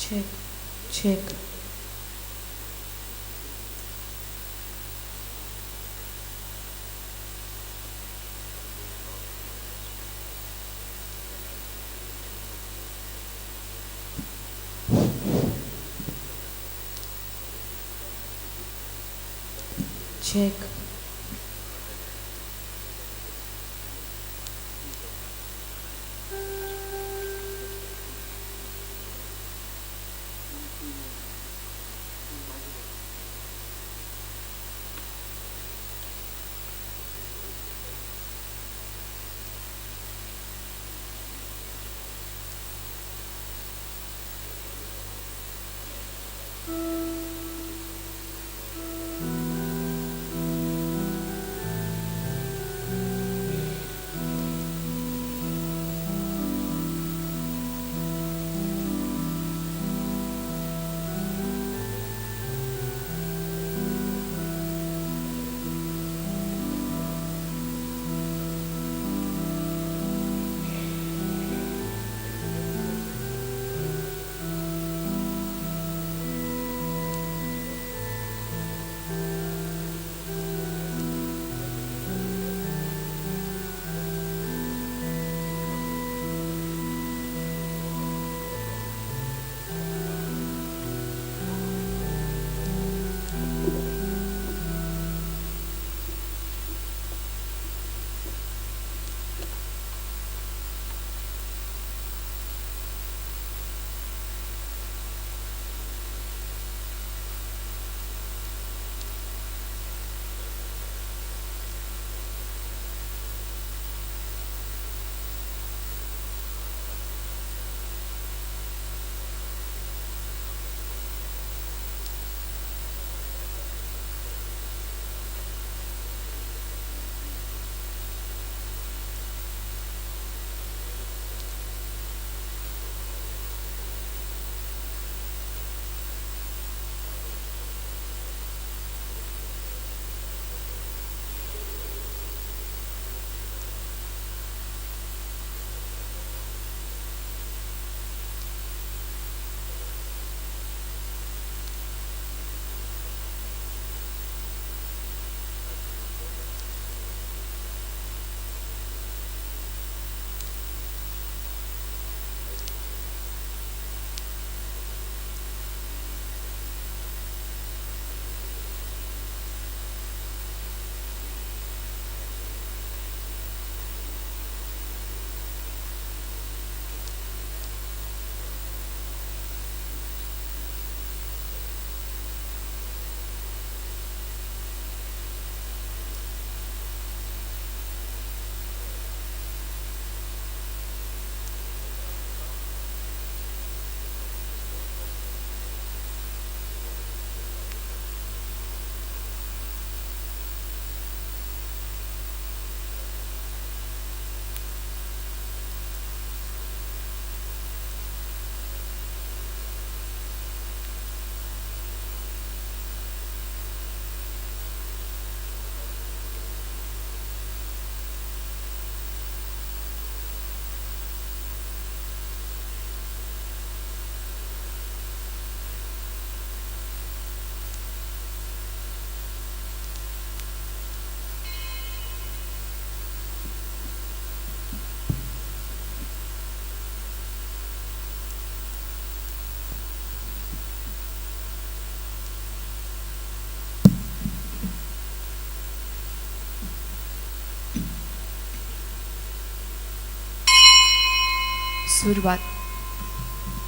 Check, check. Check.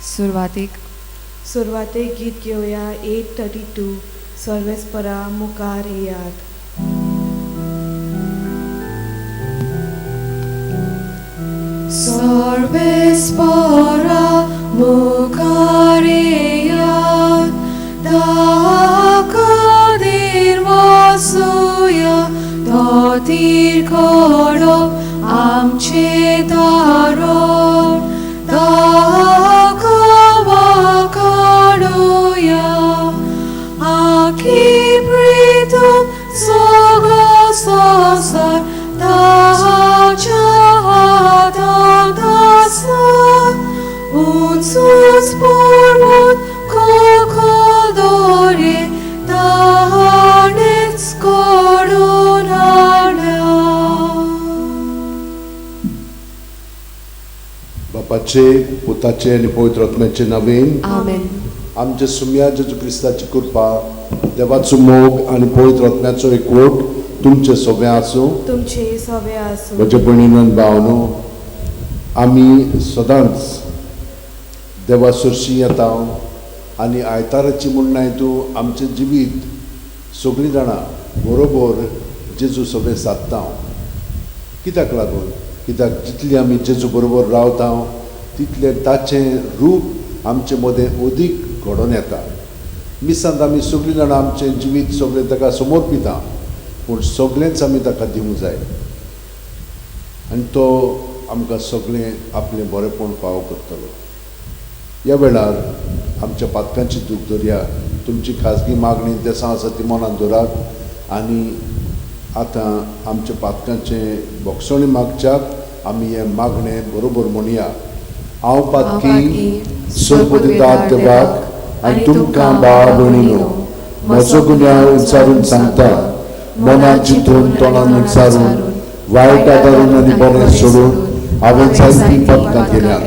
सुरवातेक सुरवातेक गीत घेवया 832 सर्वेस्परा मुखार येयात. सर्वेस्परा मुखार येयात, ताकदीर वसुया, तोतीर कडप आमचे दारण, दाखवा काडुया. आखी प्रीतम सगळो संवसार ताच्या हातांत आसा, उंचूच पळोवन बापाचे, पुताचे आनी पवित्र आत्म्याचे नांवान आमेन. आमच्या सुम्या जेजू क्रिस्ताची कृपा, देवाचो मोग आनी पवित्र आत्म्याचो एकवट तुमचे सोबे आसूं. तुमचे सवे आसूं. म्हज्या भयणीन भावनो, आमी सदांच देवा सरशी येता आनी आयताराची म्हूण न्हय तूं आमचें जिवीत सगळीं जाणां बरोबर जेजू सोबे सादता. कित्याक लागून? कित्याक जितली आमी जेजू बरोबर रावता तितलें ताचें रूप आमचे मदें अदीक घडोवन येता. मिसांत आमी सगळीं जाणां आमचें जिवीत सगळें ताका समर्पिता, पूण सगळेंच आमी ताका दिवंक जाय आनी तो आमकां सगळें आपलें बरेंपण फावो करतलो. ह्या वेळार आमच्या पातकांची दूख धरया, तुमची खाजगी मागणी देसां आसा ती मनांत दवरात आनी आतां आमच्या पातकांचें भोगसणी मागच्याक आमी हें मागणें बरोबर म्हणया. हांव पातकी सरपतिदार देवाक आनी तुमकां भाव भयणीनो म्हजो गुन्यांव उच्चारून सांगता. मनात चिंतून, तोंडान उच्चारून, वायट आदारून आनी बरें सोडून हांवें जायतीं पातकां केल्यांत.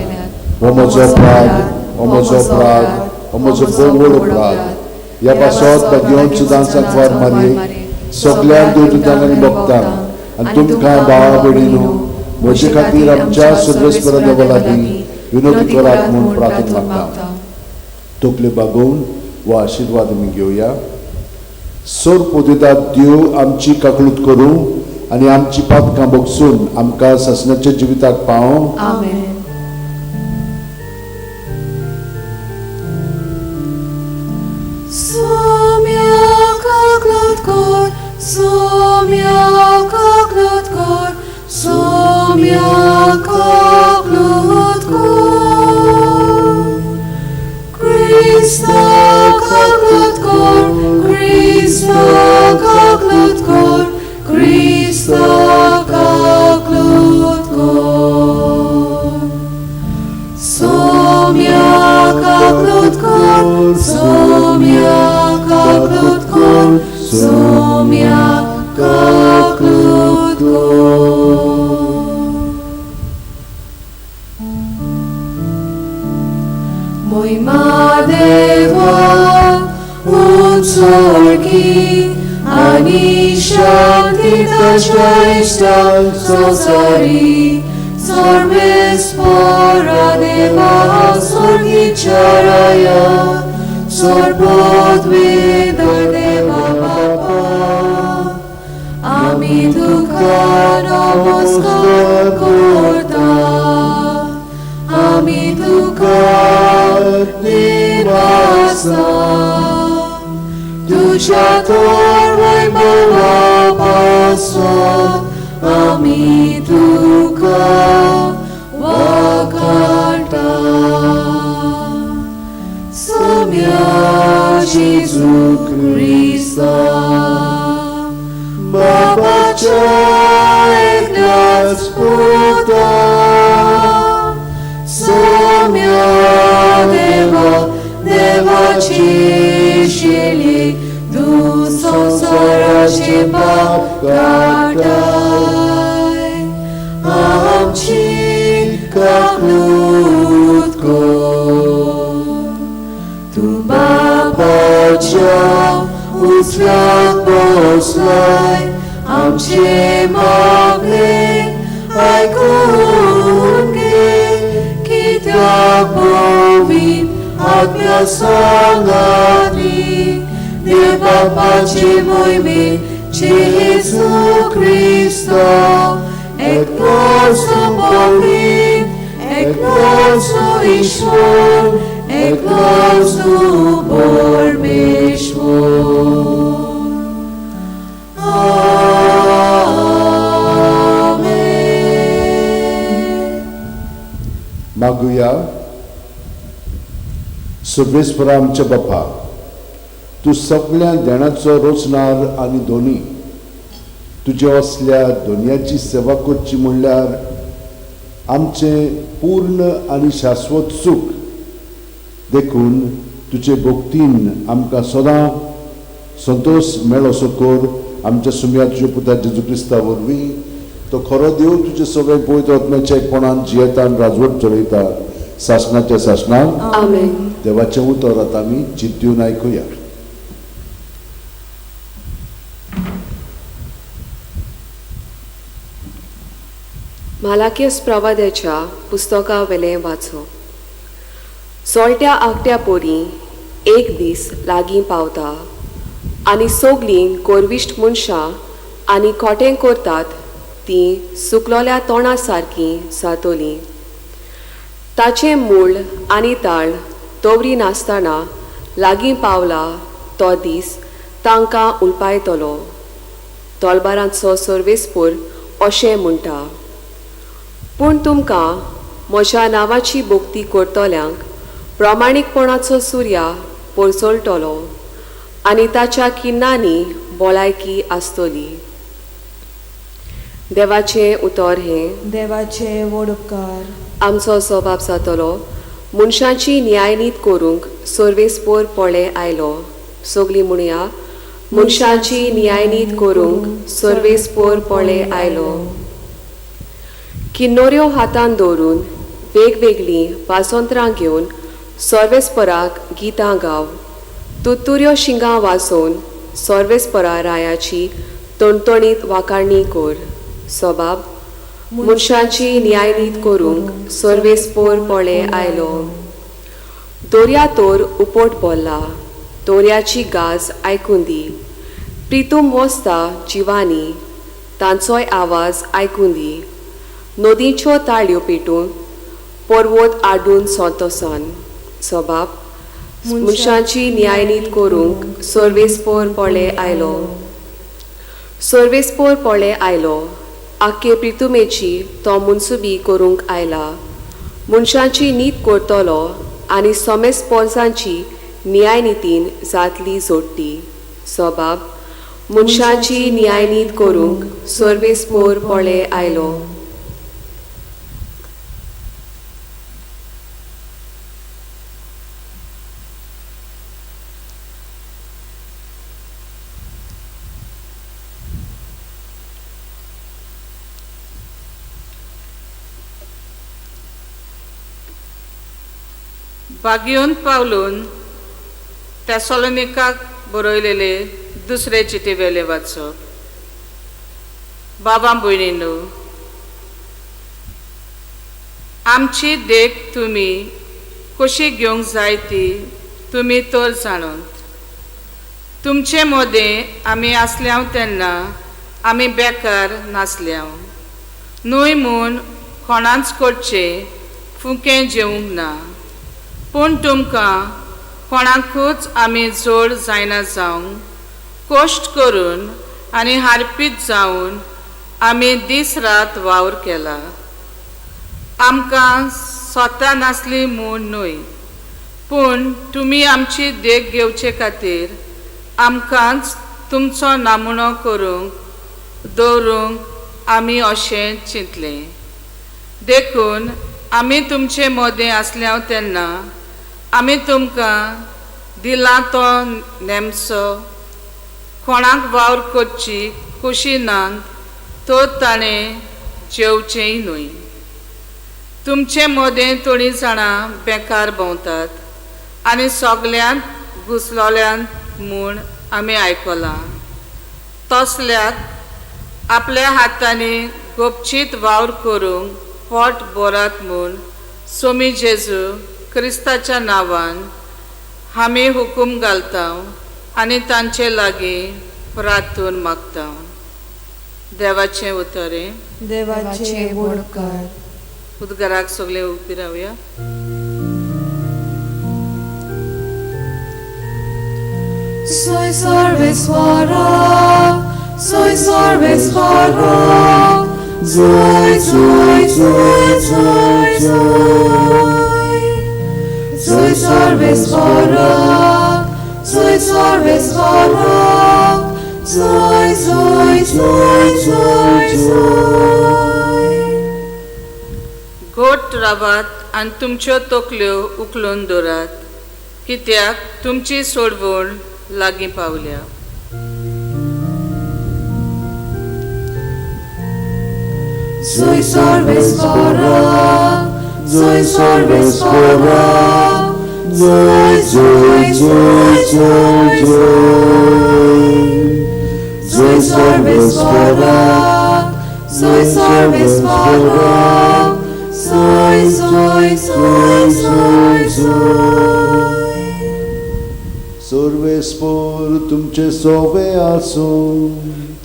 हो म्हजो अपराध, हो म्हजो अपराध, हो म्हजो भोव व्हड अपराध. ह्या पासत भाग्यवंत सुदां सांकवार मारये, सगळ्या देवदूतांक आनी भक्तांक आनी तुमकां भावा भयणीनो म्हजे खातीर आमच्या सर्वेस्पर देवा लागीं विनवती करात म्हूण प्रार्थना मागता. तकल्यो बागोवन हो आशिर्वाद आमी घेवया. सोर पोदेदाद देव आमची काकळूत करूं आनी आमची पातकां भोगसून आमकां सासणाच्या जिविताक पावों. आमेन. मागुया. सर्वेस्परा आमच्या बापा, तूं सगळ्या देणाचो रोचणार आनी धोनी. तुजे असल्या धोनयाची सेवा करची म्हणल्यार आमचें पूर्ण आनी शाश्वत सूख. देखून तुजे भक्तीन आमकां सदां संतोश मेळो कर. आमच्या सुम्या तुज्या पुता जेजू क्रिस्ता वरवीं. तो खरो देव तुजे सगळे पवित्र आत्म्याच्या एकपणान जियेता आनी राजवट चलयता सासणाच्या सासणाक आमेन. देवाचें उतर आतां आमी चिंतून आयकुया. मालाकियस प्रवाद्याच्या पुस्तका वेलें वाचो. सोळट्या आकट्या पोरी एक दीस लागीं पावता आनी सगलीं गोरविश्ट मनशां आनी खोटें करतात तीं सुकलोल्या तोंडा सारकीं जातलीं. ताचें मूळ आनी ताळ दवरी नासतना लागीं पावला तो दीस तांकां उलपायतलो. तलबारांचो सर्वेस्पोर अशें म्हणटा. पूण तुमकां म्हज्या नांवाची भक्ती करतल्यांक प्रमाणीकपणाचो सुर्या परचळटलो आनी ताच्या किन्नांनी भलायकी आसतली. देवाचें उतर हें. देवाचे व्हड उपकार. आमचो स्वभाव जातलो मनशाची न्यायनीत करूंक सर्वेस्पोर पळे आयलो. सगलीं म्हणया, मनशाची न्यायनीत करूंक सर्वेस्पोर पळे आयलो. किन्नोऱ्यो हातान दवरून वेगवेगळीं वासंत्रां घेवन सर्वेस्पराक गितां गाव. तुत्तुऱ्यो शिंगां वाजोवन सर्वेस्परा रायाची तणतणीत वाखाणी कर. सबाब मनशाची न्यायनीत करूंक सर्वेस्पोर पळे आयलो. दर्या तर उपट भरला, दर्याची गाज आयकून दी. प्रितूम वसता जिवानी, तांचोय आवाज आयकून दी. नदीच्यो ताळयो पेटून पर्वत आडून संतोसान. सबाब मनशाची न्यायनीत करूंक सर्वेस्पोर पळे आयलो. सर्वेस्पोर पळे आयलो. आख्खे प्रितुमेची तो मनसुबी करूंक आयला. मनशाची नीत करतलो आनी सोमेस्पोर्सांची न्यायनितीन जातली जोडटी. सबाब मनशाची न्यायनीत करूंक सर्वेस्पोर पळे आयलो. बागियोन पावलून तेसोलोनिकाक बरयलेले दुसरे चिटी वेले वाचप. बाबा भयणीनो, आमची देख तुमी कशी घेवंक जाय ती तुमी तर जाणून. तुमचे मदें आमी आसल्याव तेन्ना आमी बेकार नासल्याव न्हय म्हूण कोणाच करचें फुकें जेवंक ना. पूण तुमकां कोणाकूच आमी जोड जायना जावंक कश्ट करून आनी हारपीत जावन आमी दीस रात वावर केला. आमकां स्वता नासली म्हूण न्हय, पूण तुमी आमची देख घेवचे खातीर आमकांच तुमचो नामुणो करूंक दवरूंक आमी अशें चिंतलें. देखून आमी तुमचे मदें आसल्याव तेन्ना आमी तुमकां दिला तो नेमसो कोणाक वावर करची खोशी ना तर ताणें जेवचेंय न्हय. तुमचे मदें थोडीं जाणां बेकार भोंवतात आनी सगल्यांत घुसलोल्यांत म्हूण आमी आयकलां. तसल्याक आपल्या हातांनी गुपचीत वावर करूंक पोट भरात म्हूण सोमी जेजू क्रिस्ताच्या नांवान आमी हुकूम घालता आनी तांचे लागीं प्रार्थून मागता. देवाचें उतर हें. देवाचे व्हड उपकार. उदगाराक सगळे उबी रावया. Soy sarvesvara, soy sarvesvara, soy, soy, soy, soy, soy. Soy sarvesvara, soy sarvesvara, soy, soy, soy, soy, soy. गोट रावात आनी तुमच्यो तकल्यो उखलून दवरात, कित्याक तुमची सोडवण लागीं पावल्या. Soy sarvesvara, जय सर्वेस्परा, जय जय जय जय जय। जय सर्वेस्परा, जय सर्वेस्परा, जय जय जय जय जय। सर्वेस्पर तुमचे सोवे आसूं।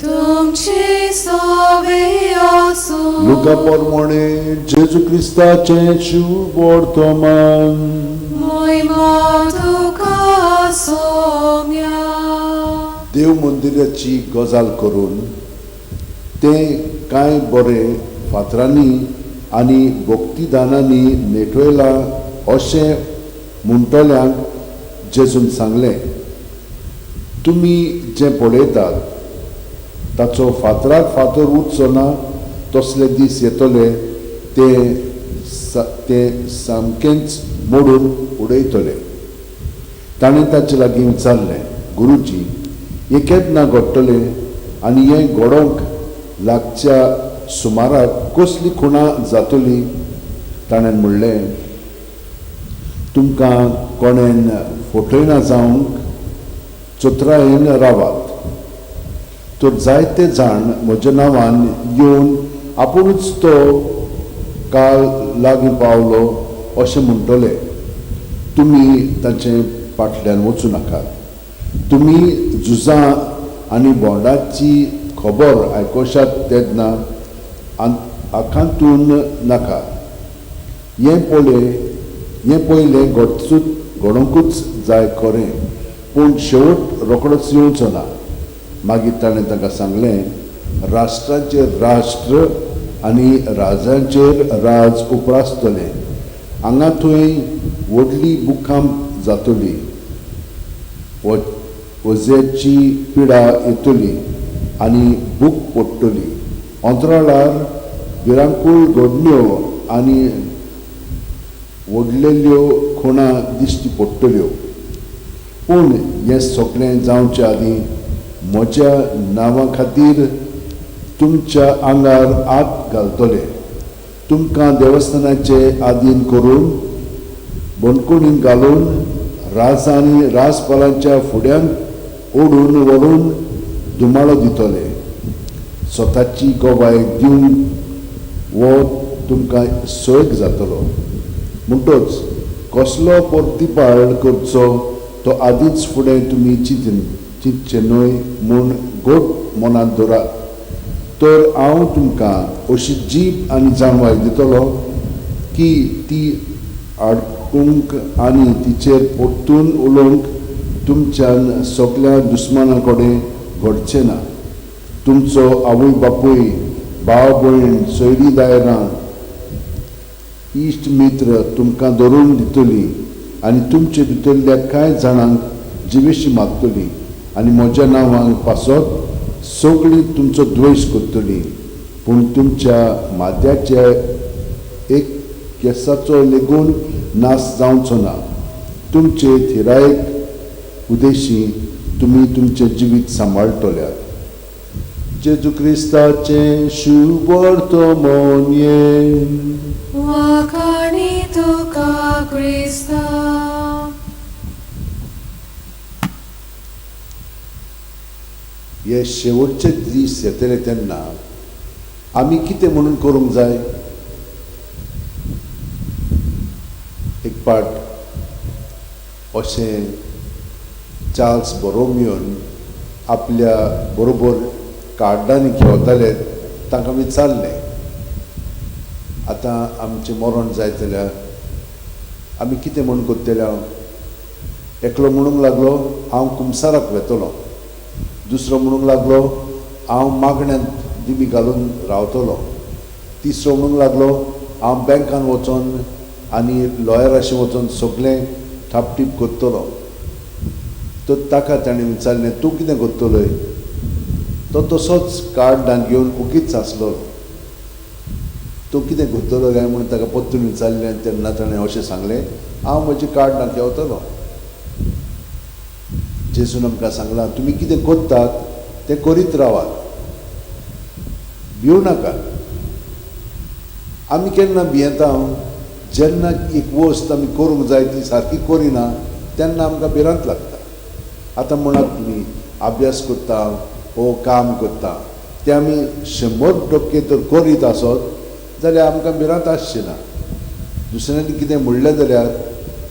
तुमचे सोवे आसूं। लुका प्रमाणे जेजू क्रिस्ताचें शुभ वर्तमान। मोहिमा तुका सोम्या। देव मंदिराची गजाल करून तें कांय बरें फातरांनी आनी भक्तिदानांनी नेटयलां अशें म्हणटल्यांक जेजून सांगलें, तुमी जें पळयतात ताचो फातराक फातर उरचो ना तसले दीस येतले ते सामकेंच मोडून उडयतले। ताणें ताचे लागीं विचारलें, गुरुजी हें केन्ना घडटलें आनी हें घडोवंक लागच्या सुमाराक कसली खुणां जातली? ताणें म्हणलें, तुमकां कोणेन फटयना जावंक चतुरायेन रावात। तर जायते जाण म्हज्या नांवान येवन आपुणूच तो काल लागीं पावलो अशें म्हणटले। तुमी तांचे फाटल्यान वचूं नाकात। तुमी झुजां आनी बोंडाची खबर आयकोशात तेन्ना आखांतून नाकात। हें पयलें घडोवंकूच जाय खरें, पूण शेवट रोखडोच येवचो ना। मागीर ताणें तांकां सांगलें, राष्ट्रांचेर राष्ट्र आनी राजांचेर राज उप्रासतले। हांगा थंय व्हडली भुकंप जातली, वजेची पिडा येतली आनी भूक पडटली। अंतराळार भिरांकूळ घडण्यो आनी व्हडलेल्यो खुणां दिश्टी पडटल्यो। पूण हें सगळें जावचे आदीं म्हज्या नांवा खातीर तुमच्या आंगार हात घालतले। तुमकां देवस्थानाचे आदीन करून बंदखणींत घालून राज आनी राजपालांच्या फुड्यांत ओडून व्हरून धुमाळो दितले। स्वताची गवाय दिवन हो तुमकां सोयक जातलो। म्हणटच कसलो प्रतिपाळ करचो तो आदींच फुडें तुमी चिंतचें न्हय म्हूण घट मनांत दवरात। तर हांव तुमकां अशी जीब आनी जाणवाय दितलो की ती आडकूंक आनी तिचेर परतून उलोवंक तुमच्यान सगल्या दुस्माना कडेन घडचें ना। तुमचो आवय बापूय, भाव भयण, सोयरी दायरां, इश्ट मित्र तुमकां धरून दितली आनी तुमचे भितरल्या कांय जाणांक जिवेशी मागतली आनी म्हज्या नांवांक पासत सगळीं तुमचो द्वेश करतली। पूण तुमच्या माथ्याच्या एक केसाचो लेगून नाश जावचो ना। तुमचे थिरायेक उदेशी तुमी तुमचें जिवीत सांबाळटल्यात। जेजू क्रिस्ताचें शुभ वर्तमान हें। वाखाणी तुका क्रिस्ता। हे शेवटचे दीस येतले तेन्ना आमी कितें म्हणून करूंक जाय? एक पाट अशें चार्ल्स बोरोमियोन आपल्या बरोबर कार्डांनी खेळताले तांकां विचारलें, आतां आमचें मरण जायत जाल्यार आमी कितें म्हणून करतले? एकलो म्हणूंक लागलो हांव कुमसाराक वेतलो, दुसरो म्हणूंक लागलो हांव मागण्यांत दिमी घालून रावतलो, तिसरो म्हणूंक लागलो हांव बँकान वचोन आनी लॉयराशी वचोन सगळें थापटीप करतलो। तर ताका ताणें विचारलें, तूं कितें करतलोय? तो तसोच कार्डां घेवन ओगीच आसलो। तूं कितें करतलो काय म्हणून ताका परतून विचारलें तेन्ना ताणें अशें सांगलें, हांव म्हजी कार्डां घेवतलो। जेजून आमकां सांगलां, तुमी कितें करतात तें करीत रावात, भिवू नाकात। आमी केन्ना भियेता? जेन्ना एक वस्त आमी करूंक जाय ती सारकी करिना तेन्ना आमकां भिरांत लागता. आतां म्हणात तुमी अभ्यास करता वो काम करता तें आमी 100% तर करीत आसत जाल्यार आमकां भिरांत आसची ना. दुसऱ्यांनी कितें म्हणलें जाल्यार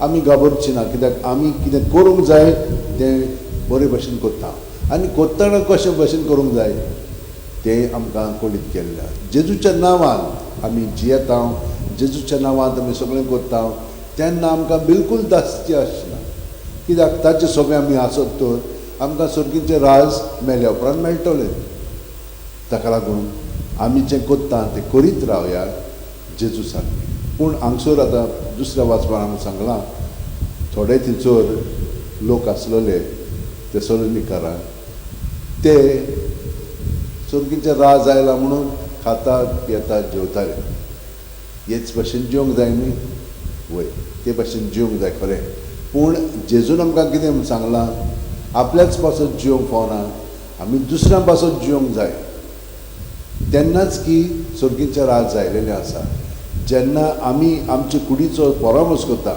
आमी घाबरची ना, कित्याक आमी कितें करूंक जाय तें बरे भशेन करता आनी करतना कशे भशेन करूंक जाय तें आमकां कळीत केल्लें. जेजूच्या नांवान आमी जियेता, जेजूच्या नांवांत आमी सगळें करता तेन्ना आमकां बिलकूल धास्ती आसना, कित्याक ताचे सोबे आमी आसत तर आमकां सर्गीचें राज मेल्या उपरांत मेळटलें. ताका लागून आमी जें करता तें करीत रावया जेजू सारकें. पूण हांगसर आतां दुसऱ्या वाचपान आमी सांगलां थोडे थंयसर लोक आसलेले ते सलोनिकारां ते सर्गीचें राज आयलां म्हणून खातात पियेतात जेवताले. हेच भाशेन जेवंक जाय न्ही, वय ते भाशेन जेवंक जाय खरें, पूण जेजून आमकां कितें म्हूण सांगलां, आपल्याच पासत जिवंक फावना, आमी दुसऱ्यां पासत जिवंक जाय तेन्नाच की सर्गीचें राज आयलेलें आसा. जेन्ना आमी आमचे कुडीचो परामर्श करता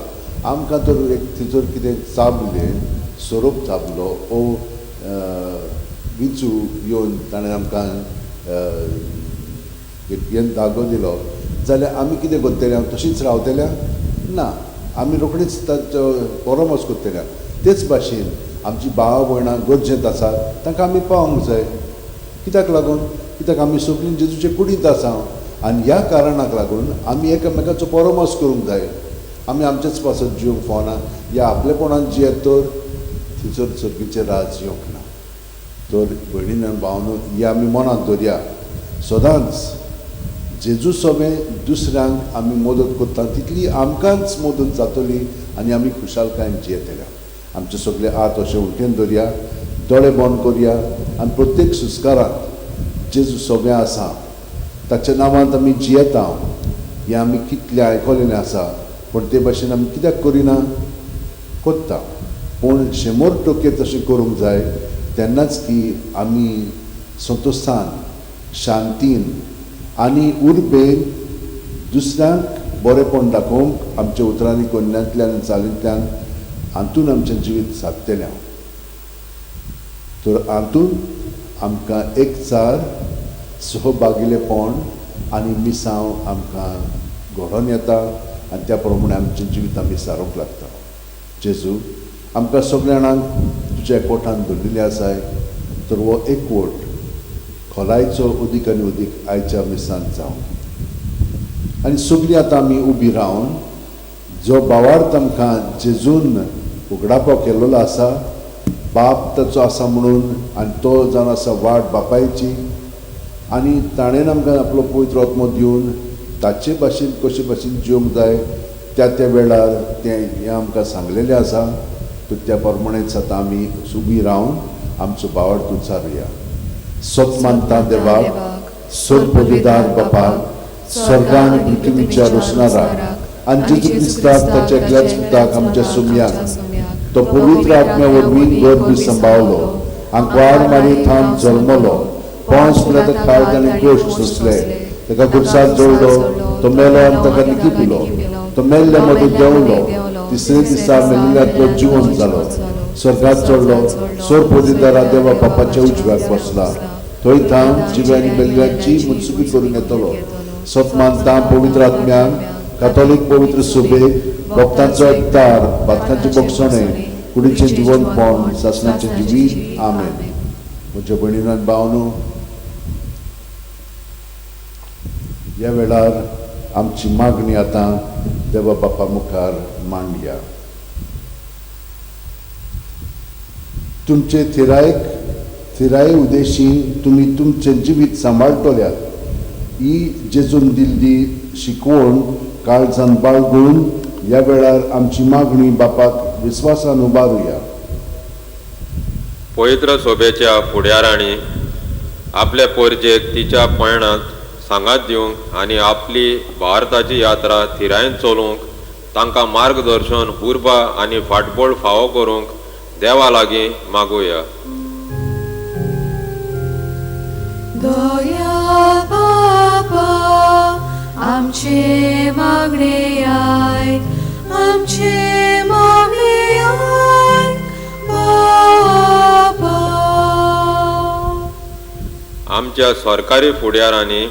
आमकां तर एक थंयसर कितें चाबलें, सोरोप चाबलो ओ विंचू येवन ताणें आमकां एक दागो दिलो जाल्यार आमी कितें करतले, तशींच रावतल्या ना, आमी रोखडीच ताचो परामर्श करतल्या. तेच भाशेन आमची भाव भयणां गरजेंत आसा तांकां आमी पावोंक जाय. कित्याक लागून, कित्याक आमी सगळीं जेजूचे कुडींत आसा आनी ह्या कारणाक लागून आमी एकामेकाचो परामर्श करूंक जाय. आमी आमचेच पासत जिवंक फावना, ह्या आपलेपणान जियेत तर थंयसर सर्गीचें राज येवंक ना. तर भयणीन आनी भावनो हे आमी मनांत दवरया, सदांच जेजू सोबें दुसऱ्यांक आमी मदत करता तितली आमकांच मदत जातली आनी आमी खुशालकायेन जियेतले. आमचे सगळे हात अशे उलटेन दवरया, दोळे बंद करया आनी प्रत्येक सुस्कारांत जेजू सोबें आसा ताच्या नांवांत आमी जियेता हें आमी कितलें आयकलेलें आसा, पूण ते भाशेन आमी कित्याक करिना, करता, पूण 100% तशें करूंक जाय तेन्नाच की आमी संतोशान शांतीन आनी उर्बेन दुसऱ्यांक बरेंपण दाखोवंक आमच्या उतरांनी कोन्यांतल्यान चालींतल्यान हातून आमचें जिवीत सादतलें. तर हातून आमकां एकचार, सहभागिलेपण आनी मिसांव आमकां घडोवन येता आनी त्या प्रमाणे आमचें जिवीत आमी सारूंक लागता. जेजू आमकां सगळ्या जाणांक तुज्या एकवटान दवरिल्लें आसाय तर हो एकवट खोलायचो अदीक आनी अदीक आयच्या मिसांत जावं. आनी सगळीं आतां आमी उबी रावन जो भावार्थ आमकां जेजून उगडापो केल्लो आसा, बाप ताचो आसा म्हणून आनी तो जावन आसा वाट बापायची आनी ताणें आमकां आपलो पवित्र आत्मो दिवन ताचे भाशेन कशे भाशेन जिवंक जाय त्या त्या वेळार तें हें आमकां सांगलेलें आसा. तर त्या प्रमाणेच आतां आमी उबी रावन आमचो भावार्थ उच्चारुया. सत मानता देवाक, सर्वपविदार बापाक, स्वर्गान पृथ्वीच्या रोसणाराक आनी जेजू क्रिस्ताक ताच्या एकल्याच पुताक आमच्या सुमयाक, तो पवित्र आत्म्या वरवीं गर्भ सांबाळलो, आंकवार मारी थावन जल्मलो, 5 पिलाता खाल ताणें गोश्ट सोंसले, ताका खुरसार जोडलो, तो मेलो आनी ताका निकी पिलो, तो मेल्ले मदीं देंवलो, तिसरे दिसा मेल्ल्यांतलो जिवन जालो, स्वर्गात चडलो, सोरपोदिदारा देवा बापाच्या उजव्याक बसला, थंय थावन जिव्यानी मेल्ल्यांची मुत्सुकी करून येतलो. सत मानता पवित्र आत्म्यान, कातोलीक पवित्र सुबेक, भक्तांचो एकतार, बातकांचे बोगसणे, कुडीचें जिवनपण, सासणाचें जिवीत. आमेन. म्हज्या भयणीन आनी भावनो, ह्या वेळार आमची मागणी आतां देवा बापा मुखार मांडया. तुमचे थिराये उद्देशी तुमी तुमचें जिवीत सांबाळटल्यात ही जेजून दिल्ली शिकवण काळजान बाळगून ह्या वेळार आमची मागणी बापाक विस्वासान उबारुया. पवित्र सोबेच्या फुडारांनी आपले पोरजेक तिच्या पयणांत सांगात दिवंक आनी आपली भारताची यात्रा थिरायेन चलोवंक तांकां मार्गदर्शन, उर्बा आनी फाटबळ फावो करूंक देवा लागीं मागुया. दया बाबा आमचे मागणे आयक, आमचे मागणे आयक बापा. आमच्या सरकारी फुडारांनी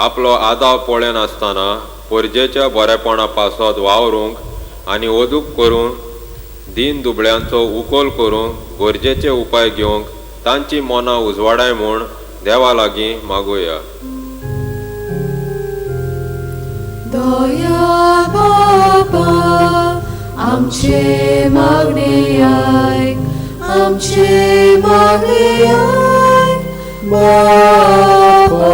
आपलो आदाव पळयनासतना परजेच्या बरेपणा पासत वावरूंक आनी ओदूक करून दीन दुबळ्यांचो उकोल करूंक गरजेचे उपाय घेवंक तांची मनां उजवाडाय म्हूण देवा लागीं मागुया. दया बापा, आमचे मागणे आयक, आमचे मागणे आयक बापा.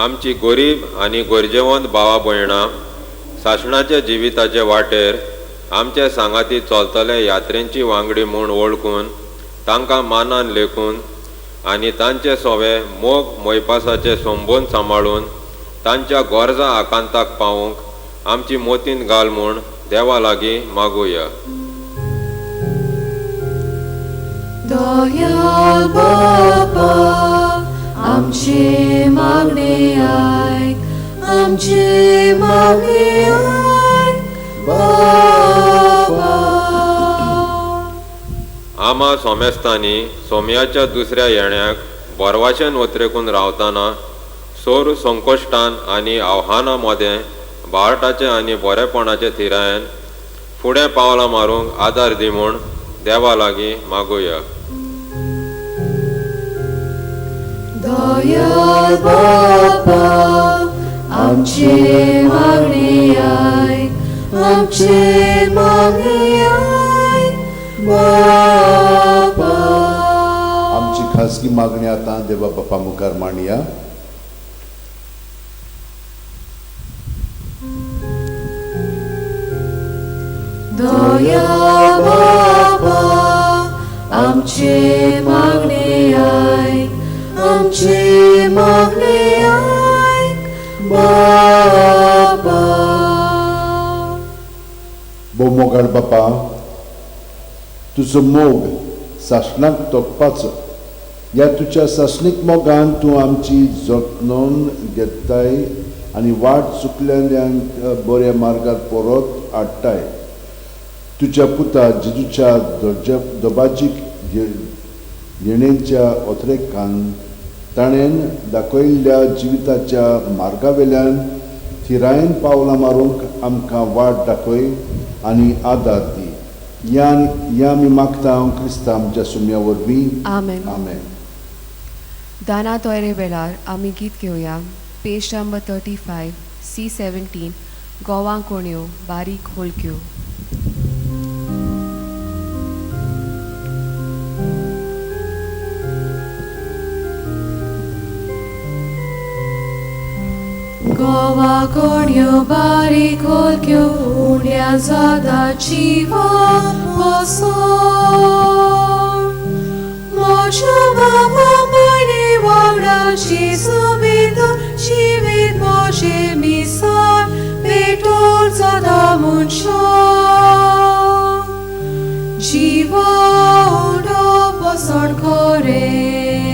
आमची गरीब आनी गरजेवंत भावा भयणां सासणाच्या जिविताचे वाटेर आमचे सांगाती चलतले यात्रेंची वांगडी म्हूण वळखून तांकां मानान लेखून आनी तांचे सोवे मोग मोयपासाचे संबंद सांबाळून तांच्या गरजा आकांताक पावूंक आमची मोतीन घाल म्हूण देवा लागीं मागुया. दयाळ बापा, आमचे मागणे आयक, आमचे मागणे आयक बापा. आमा सोमेस्तांनी सोम्याच्या दुसऱ्या येण्याक बरवाशेन वत्रेकून रावतना सोर संकश्टान आनी आव्हानां मदें भारताचे आनी बरेपणाचे थिरायेन फुडें पावलां मारूंक आदार दी म्हूण देवा लागीं मागुया. दयाळ बापा, आमचे मागणे आयक, आमचे मागणे आयक बापा. आमची खासगी मागणी आतां देवा बापा मुखार मांडया. दयाळ बापा, आमचे मागणे आयक, आमचे मागणे आयक बापा. भोव मोगाळ बापा, तुजो मोग सासणाक तोखपाचो. ह्या तुज्या सासणीक मोगान तूं आमची जतनोवन घेताय आनी वाट चुकलेल्यांक बऱ्या मार्गार परत हाडटाय. तुज्या पुता जेजूच्या दबाजीक येणेच्या अत्रेकान ताणें दाखयल्ल्या जिविताच्या मार्गावेल्यान थिरायेन पावलां मारूंक आमकां वाट दाखय आनी आदार दी. ह्या आमी मागता क्रिस्ता आमच्या सुम्या वरवीं. आमेन. आमेन. दाना तोयरे वेळार आमी गीत घेवया. पेज नंबर 35 C17 Goa कोण्यो बारीक होलक्यो. गोवा कोण्यो बारीक होलक्यो उण्या जाता जिवा पसोन. म्हज्या बाबा म्हणे वांगडा जेजू भितर जिवीत म्हजें मिसाळ पेटोर जाता मनशां. जिवा उंडो पसण खरें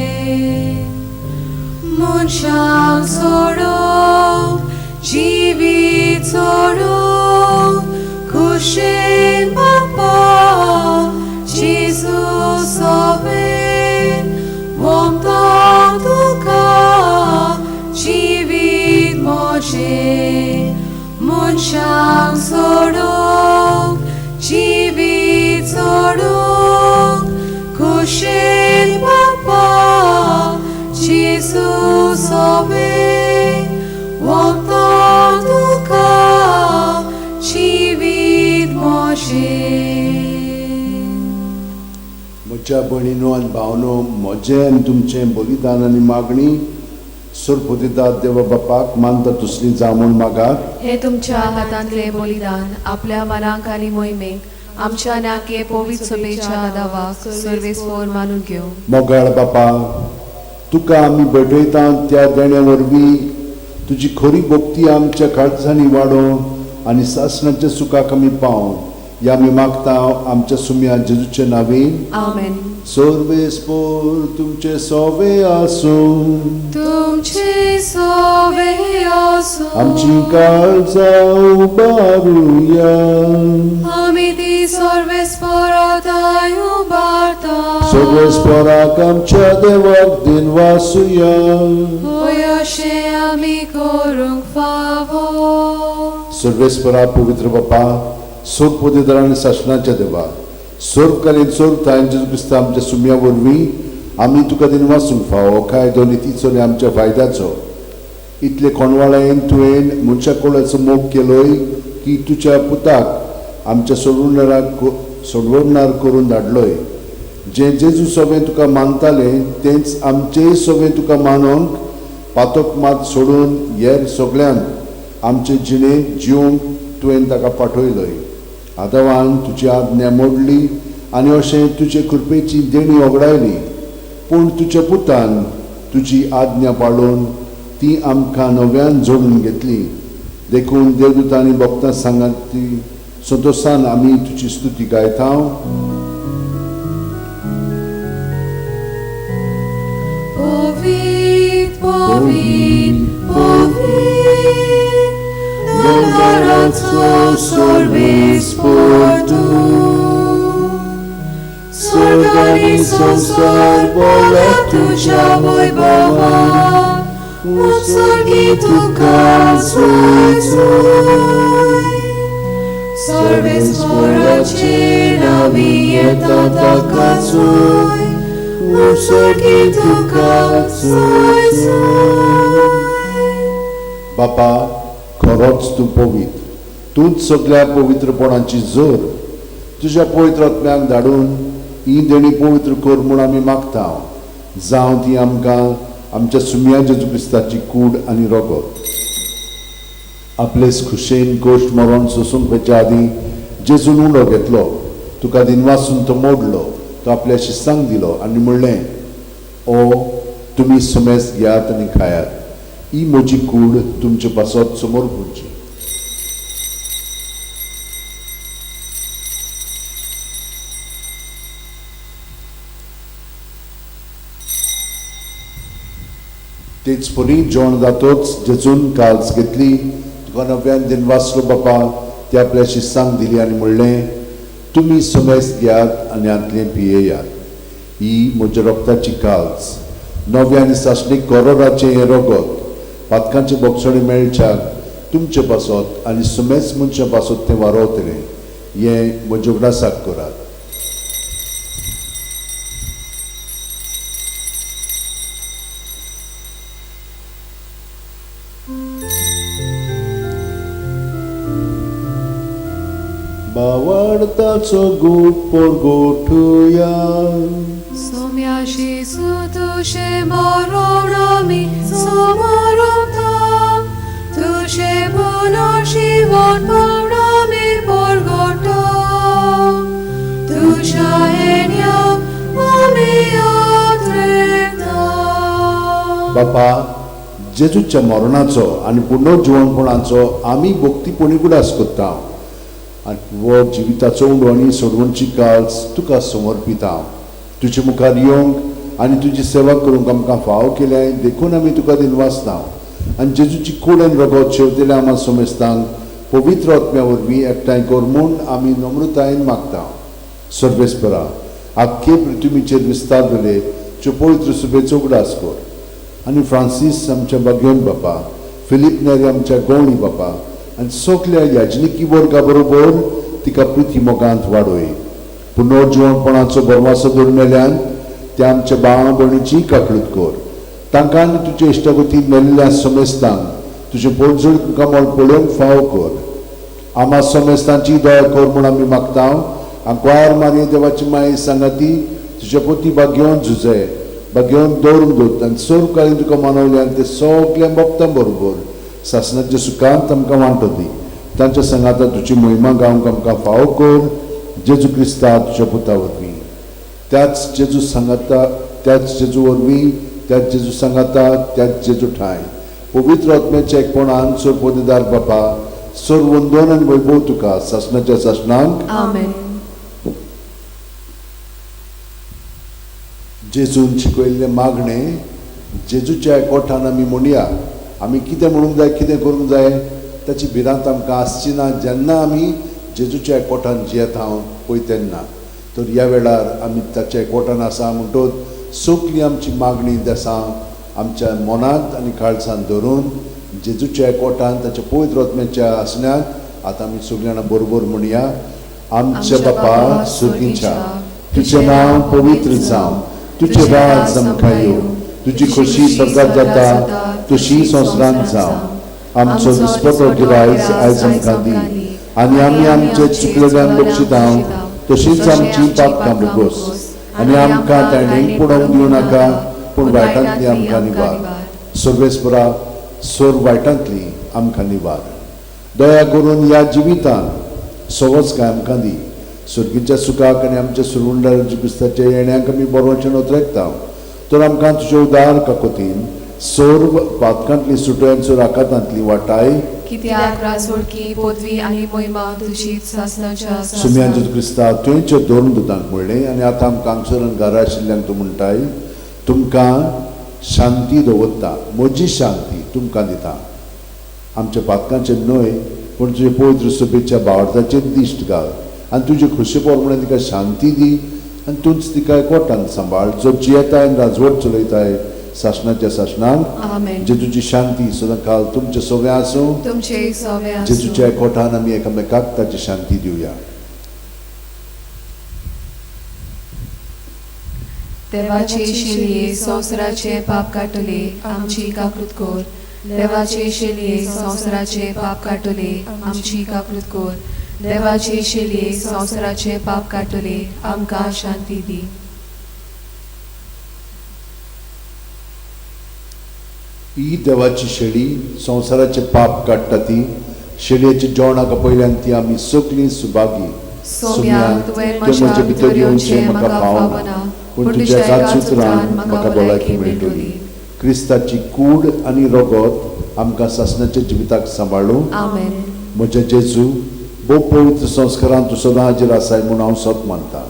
मनशांक सोडोवंक जिवीत सोडोवंक खुशेन बापा जेजू सोबेन वोमता तुका जिवीत म्हजें. मनशांक सोडोवंक जिवीत सोडोवंक खुशेन बापा जेजू सोबेन वोमता तुका जिवीत म्हजें. म्हज्या भयणीनो आनी भावनो, म्हजें आनी तुमचें बलिदान आनी मागणी सरपतिदात देवा बापाक मानता तसली जावं म्हूण मागात. हे तुमच्या हातांतले बलिदान आपल्या मनाक आनी मोहिमेक आमच्या नाके पवित्र सभेच्या दावाक सर्वेस्पोर मानून घेवं. मोगाळ बापा, तुका आमी भेटयता त्या देण्या वरवीं तुजी खरी भक्ती आमच्या काळजांनी वाडोवं आनी सासणाच्या सुखाक आमी पावों. या आमी मागता आमच्या सुम्या जेजूचे नावीन. आमेन. सर्वेस्पोर तुमचे सोवे आसूं. तुमचे सोवे आसूं. आमची काळजां उबारुया. आमी ती सर्वेस्पोराताय उबारता. सर्वेस्पोराक आमच्या देवाक दिनवासुया. होय अशें आमी करूंक फावो. सर्वेस्परा पवित्र बापा, सोद पोदेदार आनी सासणाच्या देवा, सर्वकालीन सर्व थायन जेजू क्रिस्ता आमच्या सुम्या वरवीं आमी तुका दिनवासूंक फावो कायदो नितीचो आनी आमच्या फायद्याचो. इतले कोणवाळायेन तुवें मनशा कोणाचो मोग केलोय की तुज्या पुताक आमच्या सोडवणाराक सोडवणार करून धाडलोय. जें जेजू सोबें तुका मानतालें तेंच आमचेय सोबें तुका मानोंक पातक मात सोडून हेर सगळ्यांक आमचे जिणेंत जिवंक तुवें ताका पाठयलोय. आदावान तुजी आज्ञा मोडली आनी अशें तुजे कृपेची देणी ओगडायली, पूण तुज्या पुतान तुजी आज्ञा पाळून ती आमकां नव्यान जोडून घेतली. देखून देवदूतांनी भक्तां सांगात ती संतोशान आमी तुजी स्तुती गायता. पवित्र पवित्र पवित्र दोंगराचो सर्वेस्पोर तूं, स्वर्ग आनी संवसार भरला तुज्या वैभवान, उत्सर्गी तुका जय जय. सर्वेस्पोराचे नांवी येता ताका जय, उत्सर्गी तुका जय जय. बापा, खरोच तूं पवित्र, तूंच सगळ्या पवित्रपणाची जोर. तुज्या पवित्र आत्म्याक धाडून ही देणी पवित्र कर म्हूण आमी मागता. जावं ती आमकां आमच्या सुम्या जेजू क्रिस्ताची कूड आनी रगत. आपलेच खुशेन गोश्ट मरण सोसूंक वचच्या आदीं जेजून उंडो घेतलो, तुका दिनवासून तो मोडलो, तो आपल्या शिस्तांक दिलो आनी म्हणलें, ओ तुमी समेस घेयात आनी खायात, ही म्हजी कूड तुमचे पासत समोर पुरची. तेच परी जेवण जातोच जेजून काल्स घेतली, तुका नव्यान दिनवासलो बापा, ती आपल्या शिस्तांक दिली आनी म्हणलें, तुमी समेस घेयात आनी हांतलें पियेयात, ही म्हज्या रक्ताची काल्स, नव्या आनी सासणीक करोराचें हें रगत, पातकांचे बोगसणे मेळच्याक तुमचे पासत आनी समेस मनशां पासत तें वारोवतलें. हें म्हज्या उगडासाक करात. बावडताचो गूट पोरगोठुया. सोम्या जेजू तुजें मरण आमी समरता, तुजें पुनर्जीवन पण आमी परगटा, तुज्या येण्याक आमी आत्रेता. बापा, जेजूच्या मरणाचो आनी पुनर्जिवनपणाचो आमी भक्तीपणी उगडास करता आनी हो जिविताचो उंडो आनी सोडवणची काल्स तुका समर्पिता. तुजे मुखार येवंक आनी तुजी सेवा करूंक आमकां फाव केल्या देखून आमी तुका दिनवासता. आनी जेजूची कूड आनी रगत शेवतेल्या आमा समेस्तांक पवित्र आत्म्या वरवीं एकठांय कर म्हूण आमी नम्रतायेन मागता. सर्वेस्परा, आख्खे पृथ्वीचेर विस्तार जाले त्यो पवित्र सुबेचो उगडास कर आनी फ्रांसीस आमच्या बागेवन बापा, फिलीप नेरी आमच्या गवणी बापा आनी सगल्या याजनिकी वर्गा बरोबर तिका प्रिती मोगांत वाडोय. पुनर्जिवनपणाचो भरवासो धरून मेल्यान त्या आमच्या भावा भयणीची काकळूत कर. तांकां आनी तुजे इश्टागतीन मेल्ल्या समेस्तांक तुजें पोटझोड मुखामळ पळोवंक फाव कर. आमा समेस्तांची दया कर म्हूण आमी मागता. आंकवार मारये देवाची माये सांगाती तुज्या पोती बागेवन झुजे बागेवन दवरून दवरता आनी सर्वकालीन तुका मानवले आनी ते सगल्या भक्तां बरोबर सासणाच्या सुखांत आमकां वांटो दी. तांच्या सांगाता तुजी मोहिमा गावंक आमकां फाव कर. जेजू क्रिस्ता तुज्या पुता वरवीं, त्याच जेजू सांगाता, त्याच जेजू वरवीं, त्याच जेजू सांगाता, त्याच जेजू ठांय पवित्र आत्म्याच्या एकपणान सोरपोदेदार बापा सर्व वंदन आनी वैभव तुका सासणाच्या सासणाक. आमेन. जेजून शिकयल्लें मागणें जेजूच्या एकवटान आमी म्हणया. आमी कितें म्हणूंक जाय, कितें करूंक जाय ताची भिरांत आमकां आसची ना जेन्ना आमी जेजूच्या एकवटान जियेता पळय तेन्ना. तर ह्या वेळार आमी ताच्या एकवटान आसा म्हणटकच सगळीं आमची मागणी देसां आमच्या मनांत आनी काळजांत धरून जेजूच्या एकवटान ताच्या पवित्र आत्म्याच्या आसण्यांत आतां आमी सगळीं जाणां बरोबर म्हणया. आमच्या बापा सुर्गीच्या, तुजें नांव पवित्र जावं, तुजें राज आमकां येवं, तुजी खोशी स्वर्गात जाता तशी संवसारांत जावं. आमचो दिसपटो गिरायज आयज आमकां दी आनी आमी आमचे चुकलेल्यान बक्षिता तशीच आमची पापकां भोगोस आनी आमकां ताणें पडोवंक दिवं नाका पूण वायटांतली आमकां निवार. सर्वेस्परा सर्व वायटांतली आमकां निवार. दया करून ह्या जिवितांत सवस काय आमकां दी. सर्गीच्या सुखाक आनी आमच्या सुरवंडाच्या क्रिस्ताच्या येण्याक आमी बरोवचें नोत्रेकता. तर आमकां तुजे उदार काकोतीन सर्व पातकांतली सुटयांचो राकातांतली वाटाय. कित्याक रासोडकी पदवी आनी मोहिमा तुजी सासणाच्या सुम्यान जेजू क्रिस्ता तुवेंच्या दोन दुतांक म्हणलें आनी आतां आमकां हांगसर घरा आशिल्ल्यांक तूं म्हणटाय, तुमकां शांती दवरता, म्हजी शांती तुमकां दिता. आमच्या पातकांचेर न्हय पूण तुजे पवित्र सभेच्या भावार्थाचेर दिश्ट घाल आनी तुजे खोशी प्रमाणे तिका शांती दी आनी तूंच तिका एकवटान सांबाळ, जो जियेताय आनी राजवट चलयताय सासणाच्या सासणाक. आमेन. जेजूची शांती सदांकाल तुमचे सगळें आसूं. तुमचे सगळें आसूं. जेजूच्या एकवटान आमी एकामेकाक ताची शांती दिवया. देवाचे शेलये संवसाराचे पाप काडटले आमची काकृत कर. देवाचे शेलये संवसाराचे पाप काडटले आमची काकृत कर. देवाचे शेलये संवसाराचे पाप काडटले आमकां शांती दी. ही देवाची शेळी संवसाराचे पाप काडटा ती शेळयेच्या जेवणाक पयल्यान ती आमी सगळीं सुभागी. सोम्या, तुवें म्हज्या भितर येवचें म्हाका फावना, पूण तुज्या एकाच उतरान म्हाका भलायकी मेळटली. क्रिस्ताची कूड आनी रगत आमकां सासणाच्या जिविताक सांबाळूं. आमेन. म्हज्या जेजू, भोव पवित्र संस्कारान तूं सदां हाजीर आसाय म्हूण हांव सत मानता.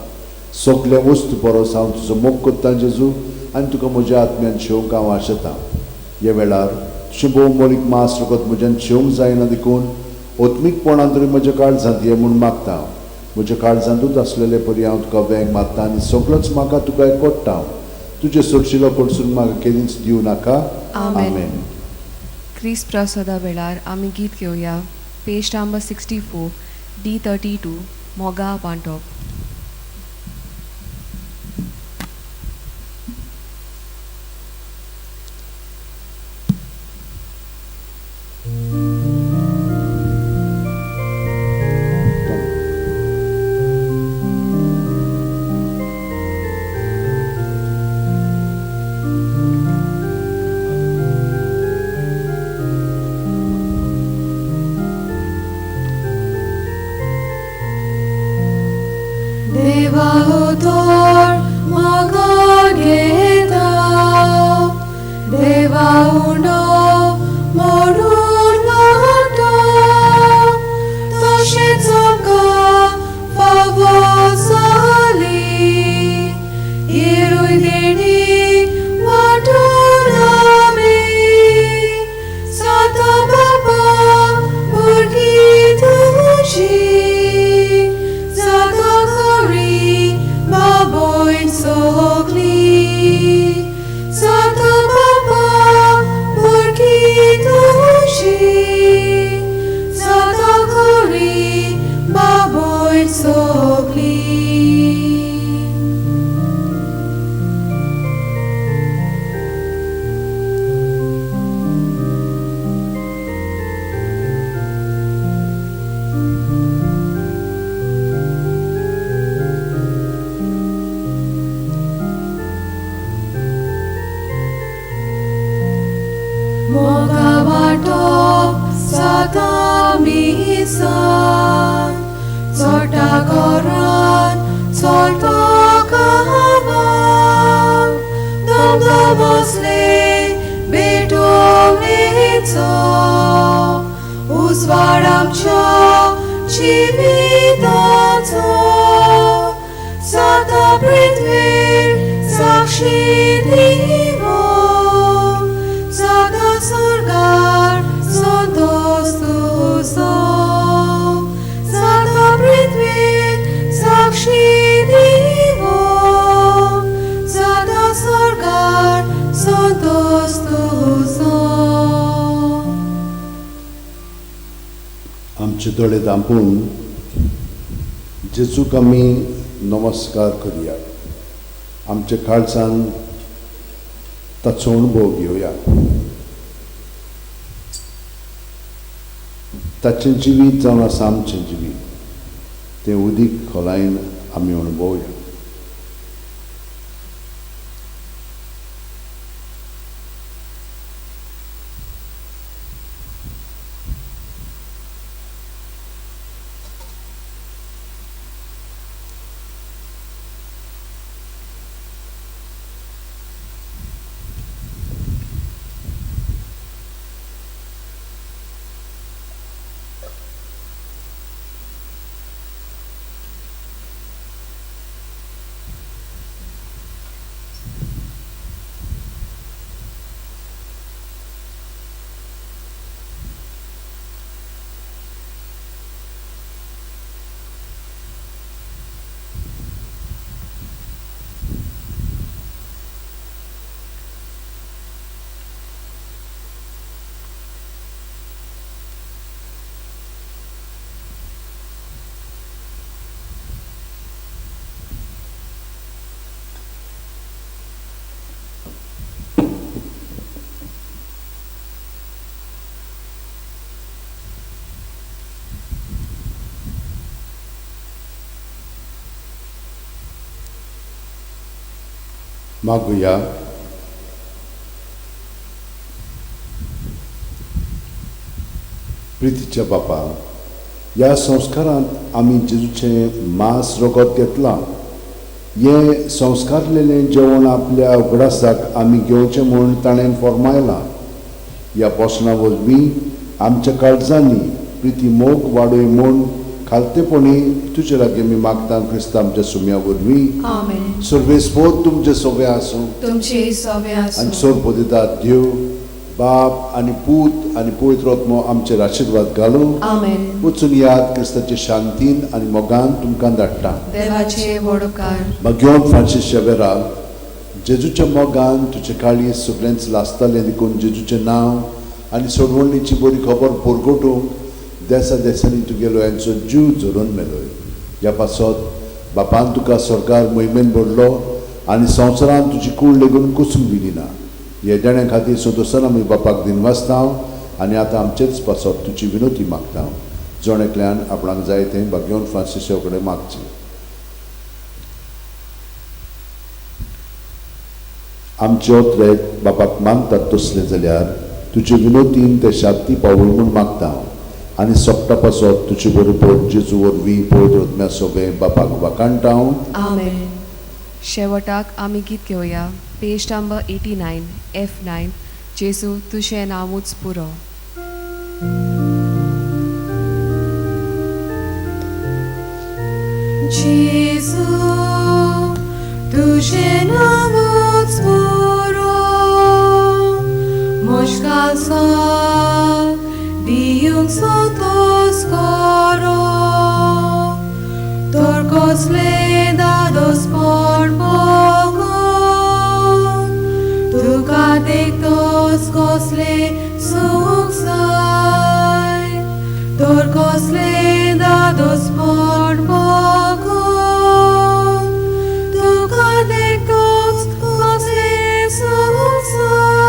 सगल्या वस्तू परस हांव तुजो मोग करतां जेजू आनी तुका म्हज्या आत्म्यान शेवंक हांव आशेतां. ह्या वेळार तुजें भोव मोलीक मास रगत म्हज्यान शेवंक जायना देखून ओत्मीकपणान तरी म्हज्या काळजांत ये म्हूण मागता. म्हज्या काळजांतूच आसलेले परी हांव तुका वेंग मारता आनी सगळोच म्हाका तुका एकवट्टा. तुजें सोडशिलो कडसून म्हाका केन्नाच दिवं नाका. आमेन. क्रिस्त प्रसादा वेळार आमी गीत घेवया. पेज नंबर 64 D32 मोगा वांटप. उजवाड आमच्या जिविताचो जाता पृथ्वीर साक्षी दिवो जाता स्वर्गार संतोष तुजो जाता पृथ्वीर साक्षी दिवो जाता स्वर्गार संतोष तुजो. आमचे दोळे धांपून जेजूक आमी नमस्कार करुया. आमच्या काळजान ताचो अणभव घेवया. ताचें जिवीत जावन आसा आमचें जिवीत, तें उदीक खोलायेन आमी अणभवया. मागुया. प्रितीच्या बापा, ह्या संस्कारांत आमी जेजूचें मांस रगत घेतलां. हें संस्कारलेलें जेवण आपल्या उगडासाक आमी घेवचें म्हूण ताणें फॉर्मायलां. ह्या पोसणा वरवीं आमच्या काळजांनी प्रिती मोग वाडय म्हूण खालतेपणी तुजे लागीं आमी मागता क्रिस्ता आमच्या सुम्या वरवीं. आमेन. सर्वेस्पोत तुमचे सोबे आसूं, तुमचे सोबे आसूं. आनी सोरपोदिता देव बाप आनी पूत आनी पवित्र आत्मो आमचेर आशिर्वाद घालूं. आमेन. वचून याद क्रिस्ताचे शांतीन आनी मोगान तुमकां धाडटा. देवाचे व्हड उपकार. मागीर फ्रांसीस शेवेरा, जेजूच्या मोगान तुजे काळीज सगळेंच लासतालें देखून जेजूचें नांव आनी सोडवणीची बरी खबर परगटूंक देसा देसांनी तुगेलो यांचो जीव झरोवन मेलोय. ह्या पासत बापान तुका सरकार मोहिमेन भरलो आनी संवसारान तुजी कूड लेगून कुसूंक दिली ना. ह्या देण्या खातीर सदोसान आमी बापाक दिनवासता आनी आतां आमचेच पासत तुजी विनोती मागता. जण एकल्यान आपणाक जाय तें भाग्यवंत फ्रांसीसा कडेन मागचें. आमचे ओतरेक बापाक मानतात तसलें जाल्यार तुजे विनोतीन ते शांती पावय म्हूण मागता आनी सोपटा पासत तुजे बरोबर जेजू वरवीं पवित्र आत्म्या सोबें बापाक वाखाणटा. आमेन. शेवटाक आमी गीत घेवया. पेज नंबर 89 F9. जेजू तुजें नांवूच पुरो. जेजू तुजें नांवूच पुरो, म्हज्या काळजाक दिवंक संतोष करो. तर कसलें दादोसपण बगून तुका देखतोच कसलें सूख जाय. तर कसलें दादोसपण बगून तुका देखतोच कसलें सूख जाय.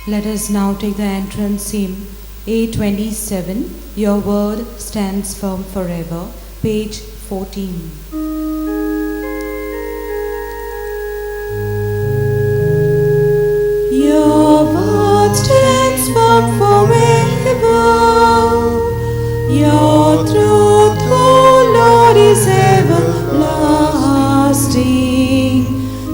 Let us now take the entrance hymn A27, Your Word Stands Firm Forever, page 14. Your word stands firm forever. Your truth, O Lord, is everlasting.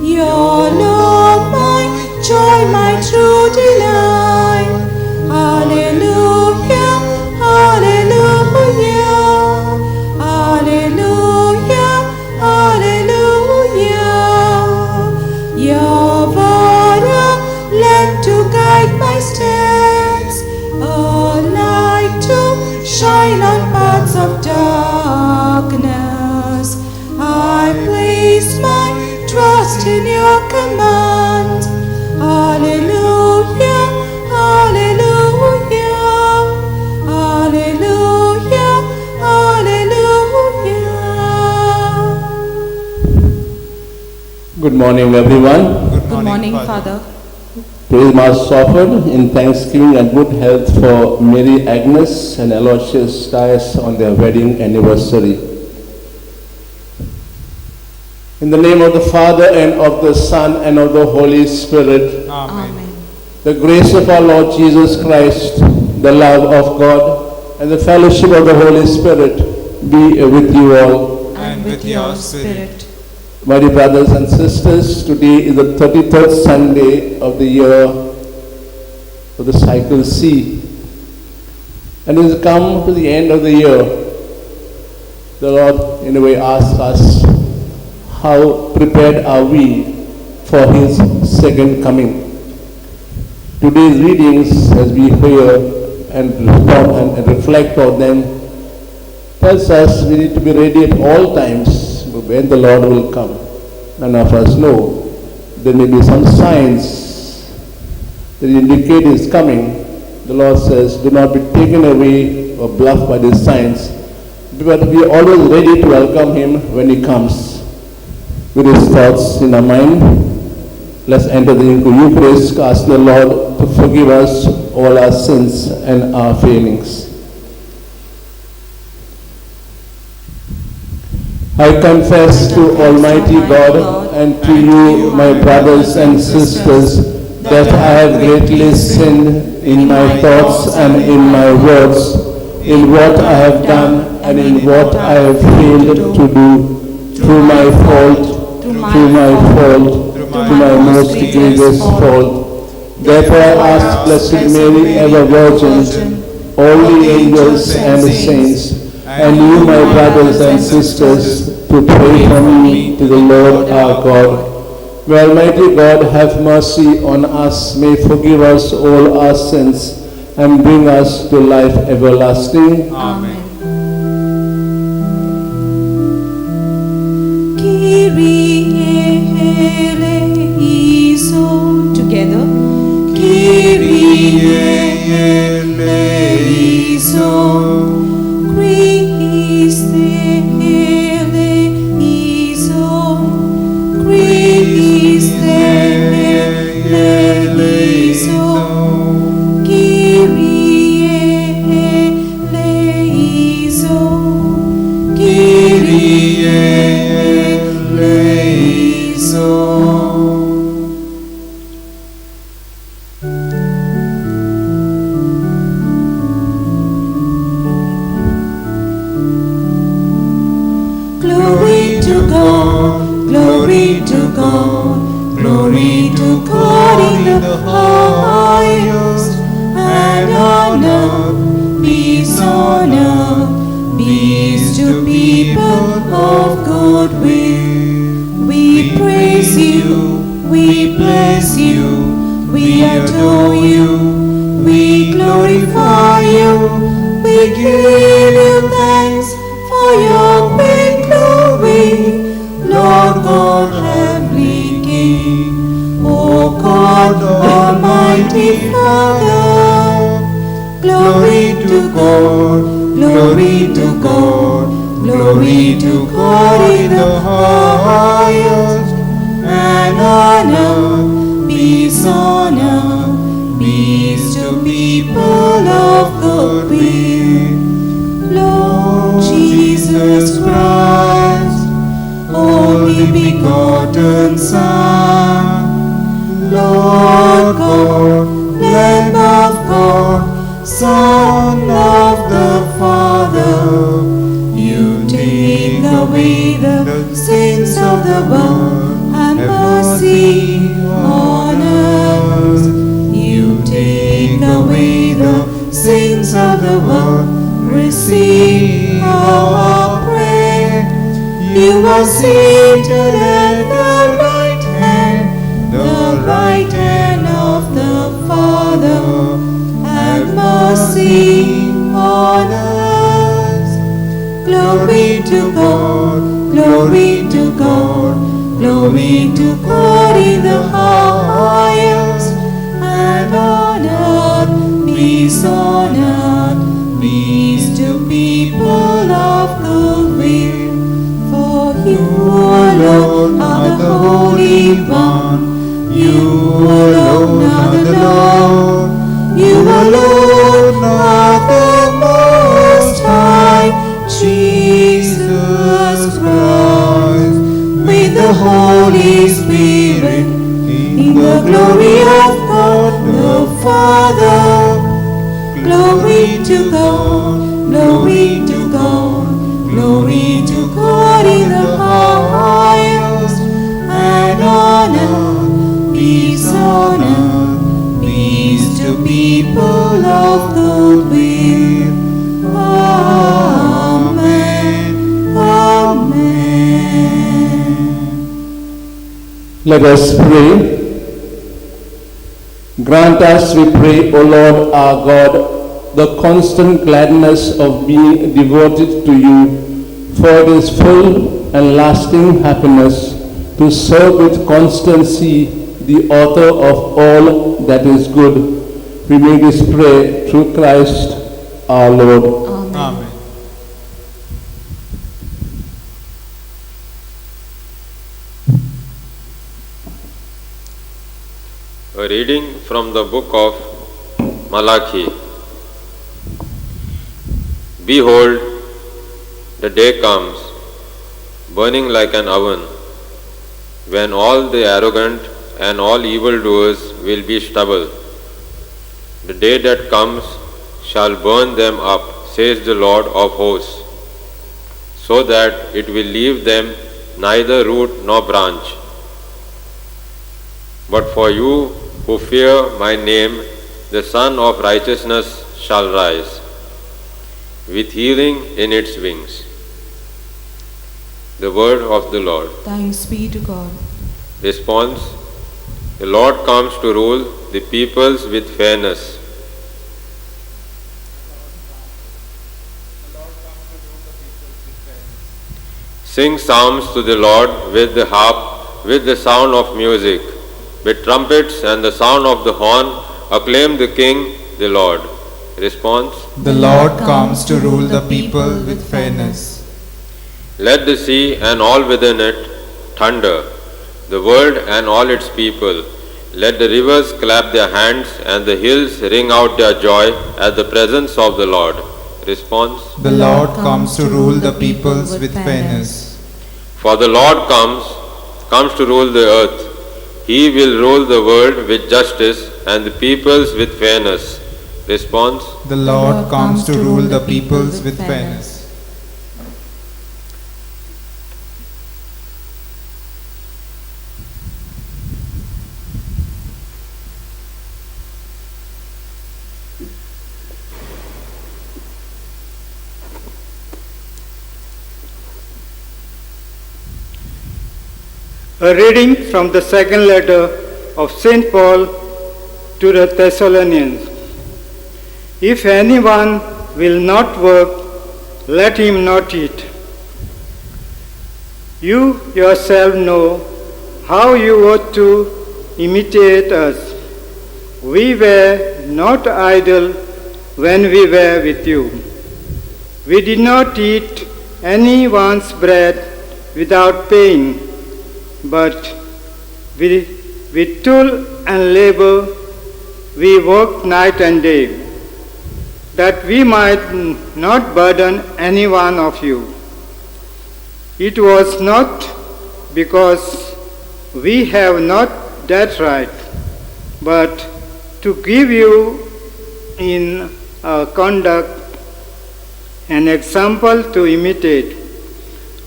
Your love, my joy, my true delight. Hallelujah, hallelujah, hallelujah, hallelujah. Your word, a lamp to guide my steps, a light to shine on paths of darkness. I place my trust in your command. Hallelujah, hallelujah, hallelujah, hallelujah. Good morning, everyone. Good morning, Father. Praise Mass offered in thanksgiving and good health for Mary Agnes and Aloysius Dias on their wedding anniversary. In the name of the Father, and of the Son, and of the Holy Spirit. Amen. The grace of our Lord Jesus Christ, the love of God, and the fellowship of the Holy Spirit be with you all. And with your spirit. My dear brothers and sisters, today is the 33rd Sunday of the year of the cycle C. And as we come to the end of the year, the Lord in a way asks us, how prepared are we for His second coming? Today's readings, as we hear and respond and reflect on them, tells us we need to be ready at all times when the Lord will come. None of us know. There may be some signs that indicate His coming. The Lord says, do not be taken away or bluffed by these signs, but be always ready to welcome Him when He comes. With His thoughts in our mind, let's enter the Eucharist, ask the Lord to forgive us all our sins and our failings. I confess to Almighty God and to you, my brothers and sisters, that I have greatly sinned in my thoughts and in my words, in what I have done and in what I have failed to do, through my fault, through my fault, to my most grievous fault. Therefore I ask Blessed Mary, ever Virgin, all the angels and the saints, and you, my brothers and sisters, to pray for me to the Lord our God. May Almighty God have mercy on us, may forgive us all our sins, and bring us to life everlasting. Amen. Kyrie eleison. Together. Kyrie eleison. Christe eleison. Christe eleison. Kyrie eleison. Kyrie eleison. Glory to God, glory to God, glory to God in the highest, and on earth, peace on earth, peace to people of good will. We praise you, we bless you, we adore you, we glorify you, we give you thanks for your great glory, Lord God, heavenly King, O God, Almighty Father. Glory to God, glory to God, glory to God in the highest, and on earth, peace on earth, peace to people of good will. Lord Jesus Christ, only begotten Son, Lord God, Lamb of God, Son of the Father, you take away the sins of the world, have mercy on us. You take away the sins of the world, receive our prayer. You are seated at the right hand of the Father. Have mercy on us. Glory to God, glory to God, glory to God in the highest, and on earth, peace on earth, peace to people of good will. For you alone are the Holy One, you alone are the Lord, you alone are the Most High, Jesus Christ, with the Holy Spirit, in the glory of God the Father. Glory to God, glory to God, glory to God in the highest, and on earth, peace on earth, peace to people of good will. Amen, amen. Let us pray. Grant us, we pray, O Lord our God, the constant gladness of being devoted to you, for it is full and lasting happiness to serve with constancy the author of all that is good. We make this prayer through Christ our Lord. Amen. Amen. A reading from the book of Malachi. Behold, the day comes, burning like an oven, when all the arrogant and all evildoers will be stubble. The day that comes shall burn them up, says the Lord of hosts, so that it will leave them neither root nor branch. But for you who fear my name, the Sun of Righteousness shall rise, with healing in its wings. The word of the Lord. Thanks be to God. Response: The Lord comes to rule the peoples with fairness. Sing psalms to the Lord with the harp, with the sound of music, with trumpets and the sound of the horn, acclaim the King, the Lord. Response: The Lord comes to rule the people with fairness. Let the sea and all within it thunder, the world and all its people. Let the rivers clap their hands and the hills ring out their joy at the presence of the Lord. Response: The Lord comes to rule the peoples with fairness. For the Lord comes to rule the earth. He will rule the world with justice and the peoples with fairness. Response: The Lord comes to rule the peoples with fairness. A reading from the second letter of St. Paul to the Thessalonians. If anyone will not work, let him not eat. You yourself know how you ought to imitate us. We were not idle when we were with you. We did not eat anyone's bread without paying, but with toil and labor we worked night and day, that we might not burden any one of you. It was not because we have not that right, but to give you in our conduct an example to imitate.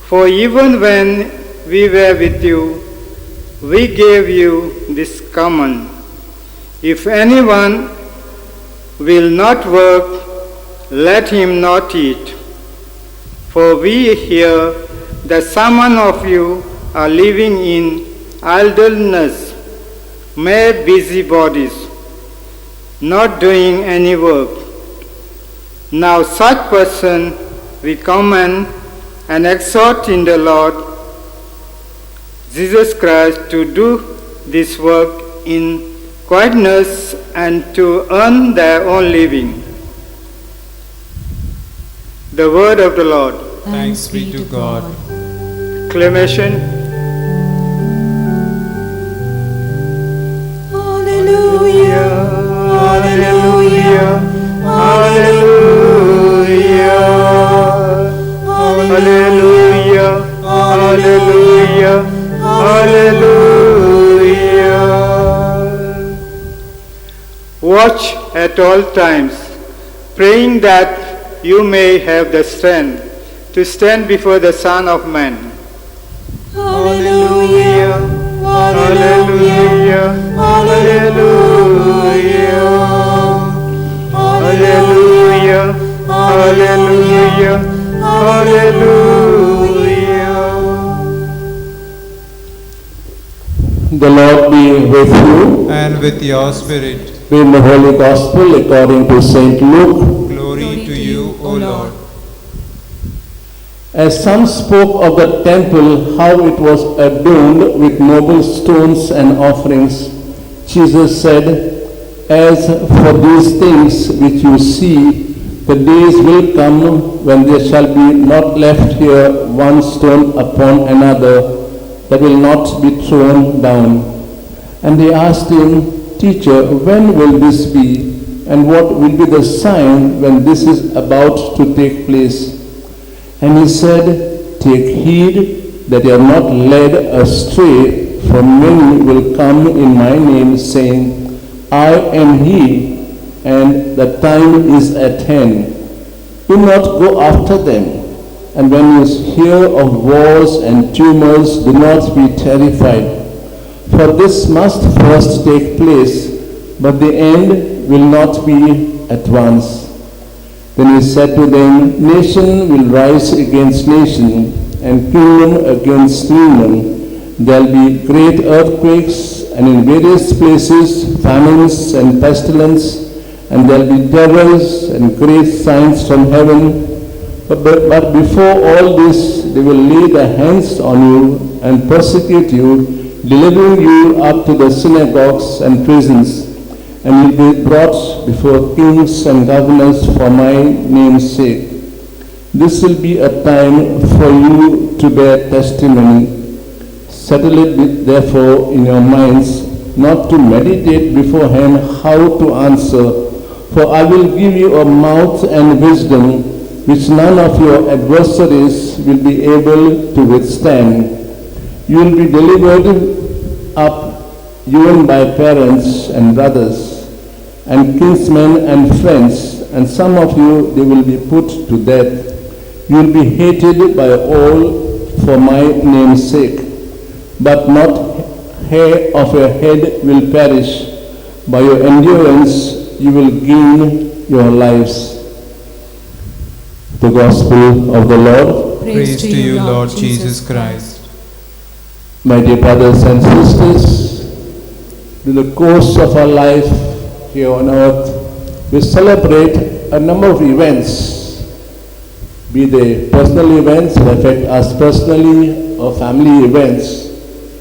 For even when we were with you, we gave you this command: if anyone will not work, let him not eat. For we hear that some of you are living in idleness, mere busybodies, not doing any work. Now such person we command and exhort in the Lord Jesus Christ to do this work in quietness and to earn their own living. The word of the Lord. Thanks be to God. Acclamation. Alleluia, alleluia, alleluia, alleluia, alleluia, alleluia. Watch at all times, praying that you may have the strength to stand before the Son of Man. Alleluia, alleluia, alleluia, alleluia, alleluia, alleluia. The Lord be with you. And with your spirit. Read the Holy Gospel according to St. Luke. Glory to you, O Lord. As some spoke of the temple, how it was adorned with noble stones and offerings, Jesus said, "As for these things which you see, the days will come when there shall be not left here one stone upon another that will not be thrown down." And they asked him, "Teacher, when will this be, and what will be the sign when this is about to take place?" And he said, "Take heed that you are not led astray, for many will come in my name, saying, 'I am he,' and the time is at hand. Do not go after them. And when you hear of wars and tumults, do not be terrified. For this must first take place, but the end will not be at once." Then he said to them, "Nation will rise against nation, and kingdom against kingdom. There will be great earthquakes, and in various places famines and pestilence, and there will be terrors and great signs from heaven. But before all this, they will lay their hands on you and persecute you, delivering you up to the synagogues and prisons, and will be brought before kings and governors for my name's sake. This will be a time for you to bear testimony. Settle it therefore in your minds, not to meditate beforehand how to answer, for I will give you a mouth and wisdom which none of your adversaries will be able to withstand. You will be delivered up even by parents and brothers and kinsmen and friends, and some of you they will be put to death. You will be hated by all for my name's sake, but not hair of your head will perish. By your endurance you will gain your lives." The Gospel of the Lord. Praise to you, Lord Jesus Christ. My dear brothers and sisters, in the course of our life here on earth, we celebrate a number of events, be they personal events that affect us personally or family events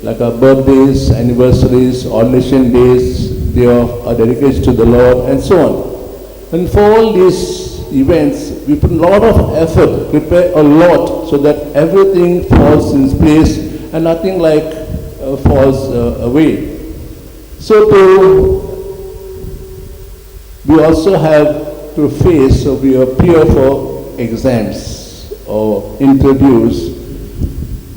like our birthdays, anniversaries, ordination days, day of our dedication to the Lord, and so on. And for all these events, we put a lot of effort, prepare a lot so that everything falls in place and nothing like falls away. So to We also have to face, so we appear for exams or interviews,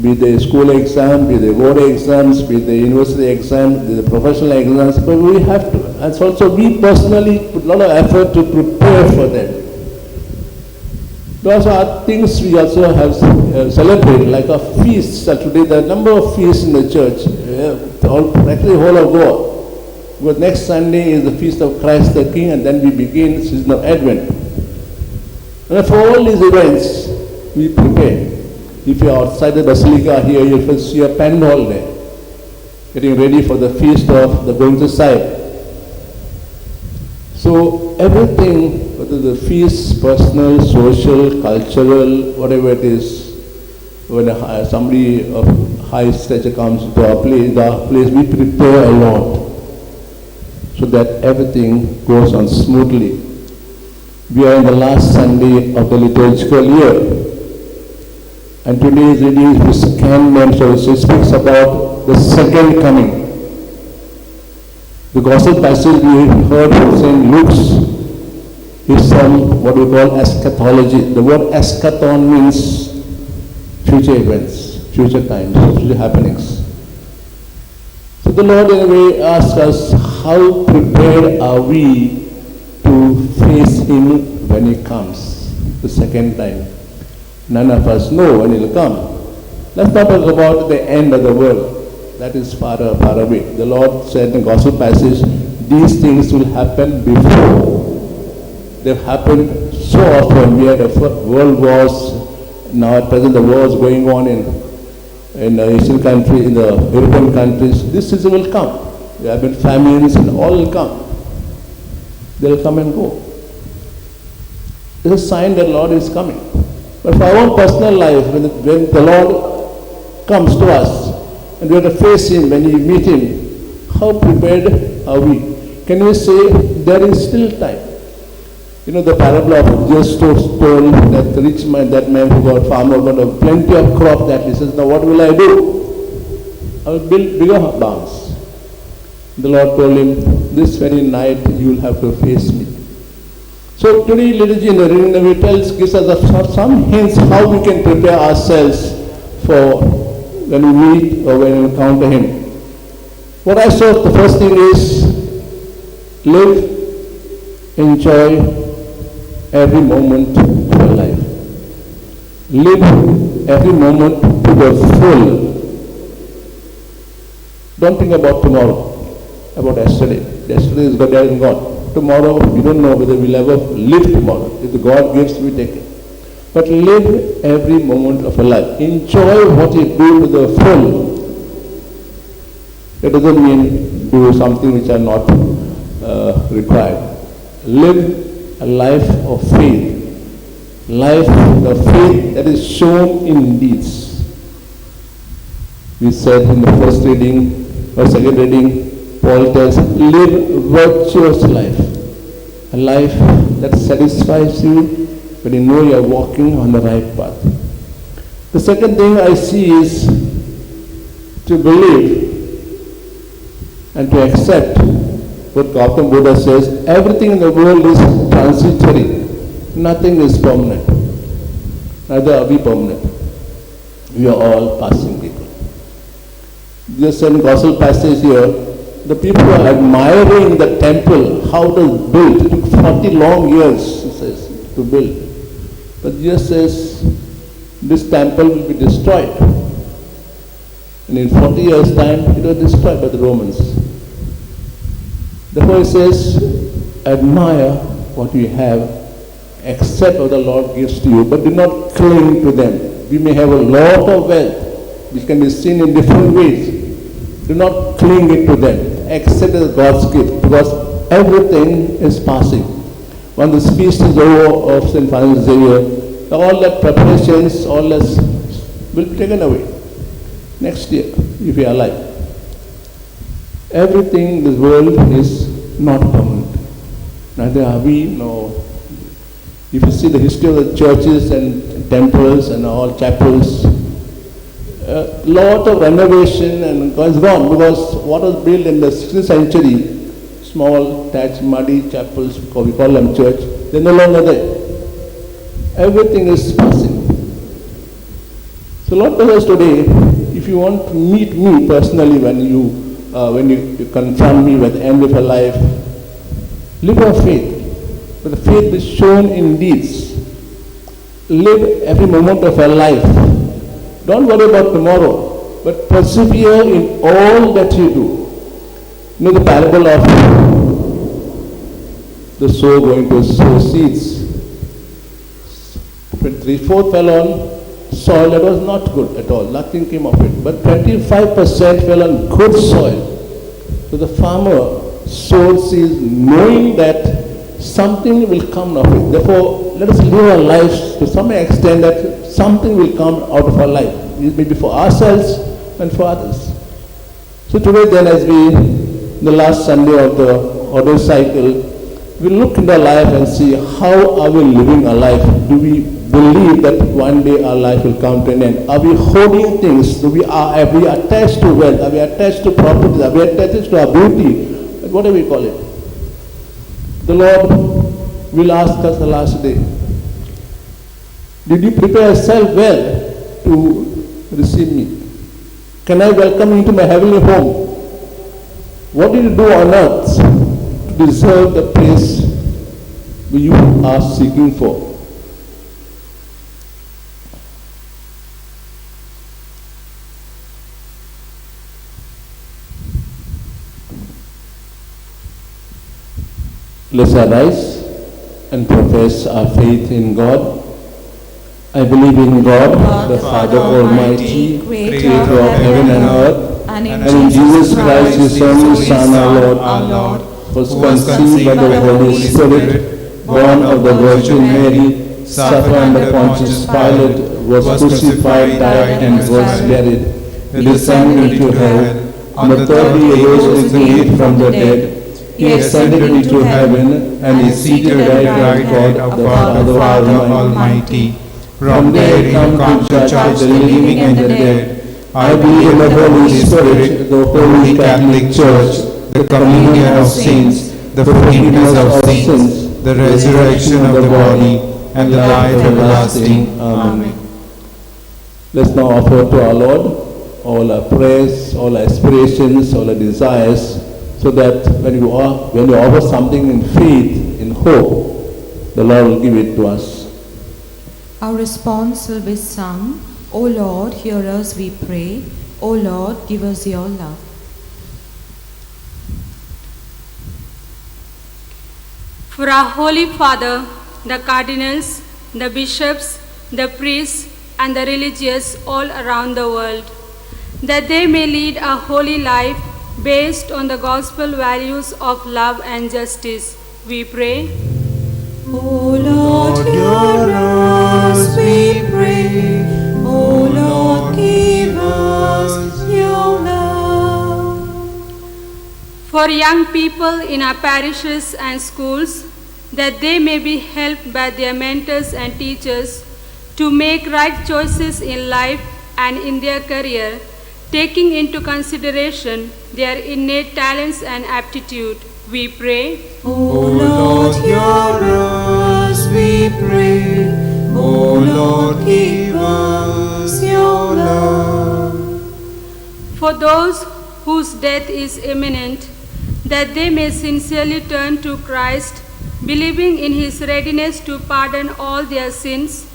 be they school exam, be they board exams, be they university exam, be the professional exams, but we have to. And also we personally put a lot of effort to prepare for them. Those are things we also have celebrated, like a feast. So today there are a number of feasts in the church, practically whole of Goa. Because next Sunday is the feast of Christ the King, and then we begin season of Advent. And for all these events, we prepare. If you are outside the Basilica here, you will see a pandal there, getting ready for the feast of the going to Sahib. So everything, whether the feast, personal, social, cultural, whatever it is, when somebody of high stature comes to our place, we prepare a lot so that everything goes on smoothly. We are in the last Sunday of the liturgical year. And today's reading is scan, so it speaks about the second coming. The gospel passage we heard from St. Luke's is from what we call eschatology. The word eschaton means future events, future times, future happenings. So the Lord in a way asks us, how prepared are we to face Him when He comes the second time? None of us know when He will come. Let's not talk about the end of the world. That is far, far away. The Lord said in the gospel passage, these things will happen before. They've happened so often. We had a world wars. Now at present the wars going on in the Asian country, in the European countries. This season will come. There have been famines and all will come. They'll come and go. It's a sign that the Lord is coming. But for our own personal life, when the Lord comes to us, and we have to face Him when we meet Him, how prepared are we? Can we say there is still time? You know the parable of Jesus told that rich man, that man who got farmer, got a plenty of crop, that he says, now what will I do? I will build bigger barns. The Lord told him, this very night you will have to face me. So today liturgy in the reading the tells, gives us some hints how we can prepare ourselves for when we meet or when we encounter Him. What I saw, the first thing is, live, enjoy every moment of your life. Live every moment to the full. Don't think about tomorrow, about yesterday. Yesterday is dead and gone. Tomorrow, we don't know whether we'll ever live tomorrow. If God gives, we take it. But live every moment of your life. Enjoy what you do to the full. It doesn't mean do something which are not required. Live a life of faith. Life, the faith that is shown in deeds. We said in the first reading or second reading, Paul tells, live virtuous life. A life that satisfies you when you know you are walking on the right path. The second thing I see is to believe and to accept what Gautam Buddha says, everything in the world is transitory. Nothing is permanent. Neither are we permanent. We are all passing people. There's some gospel passage here. The people are admiring the temple, how it was built. It took 40 long years, he says, to build. But Jesus says, this temple will be destroyed. And in 40 years' time, it was destroyed by the Romans. Therefore he says, admire what you have, accept what the Lord gives to you, but do not cling to them. We may have a lot of wealth, which can be seen in different ways. Do not cling it to them. Accept it as God's gift, because everything is passing. When this feast is over of St. Francis Xavier, all that preparations, all that will be taken away next year, if we are alive. Everything in this world is not permanent. Neither are we, nor. If you see the history of the churches and temples and all chapels, a lot of renovation and is gone, because what was built in the 16th century, small, thatched, muddy chapels, we call them church, they're no longer there. Everything is passing. So Lord tells us today, if you want to meet me personally when you confront me at the end of your life, live your faith. But the faith is shown in deeds. Live every moment of your life. Don't worry about tomorrow, but persevere in all that you do. You know the parable of the sower going to sow seeds. 3/4 fell on soil that was not good at all. Nothing came of it. But 25% fell on good soil. So the farmer sowed seeds knowing that something will come of it. Therefore, let us live our lives to some extent that something will come out of our life. It may be for ourselves and for others. So today then, as we, the last Sunday of the order cycle, we look into our life and see how are we living our life. Do we believe that one day our life will come to an end? Are we hoarding things? Are we attached to wealth? Are we attached to property? Are we attached to our beauty? Whatever we call it. The Lord will ask us the last day, did you prepare yourself well to receive me? Can I welcome you into my heavenly home? What did you do on earth to deserve the place you are seeking for? Let's arise and profess our faith in God. I believe in God, the Father Almighty, creator of heaven and earth, and in Jesus Christ, his only Son, our Lord, who was conceived by the Holy Spirit, born of the Virgin Mary, suffered under Pontius Pilate, was crucified, died, and was buried. He descended into hell. On the third day he rose again from the dead. He ascended into heaven and is seated at the right hand of the Father Almighty. From there he comes to judge the living and the dead. I believe in the Holy Spirit, the Holy Catholic Church, the communion of saints, the forgiveness of sins, the resurrection of the body, and the life everlasting. Amen. Let's now offer to our Lord all our prayers, all our aspirations, all our desires, so that when you offer something in faith, in hope, the Lord will give it to us. Our response will be sung, O Lord, hear us, we pray. O Lord, give us your love. For our Holy Father, the cardinals, the bishops, the priests, and the religious all around the world, that they may lead a holy life based on the gospel values of love and justice, we pray. O Lord, hear us, we pray. O Lord, give us your love. For young people in our parishes and schools, that they may be helped by their mentors and teachers to make right choices in life and in their career, taking into consideration their innate talents and aptitude, we pray. O Lord, hear us, we pray. O Lord, give us your love. For those whose death is imminent, that they may sincerely turn to Christ, believing in his readiness to pardon all their sins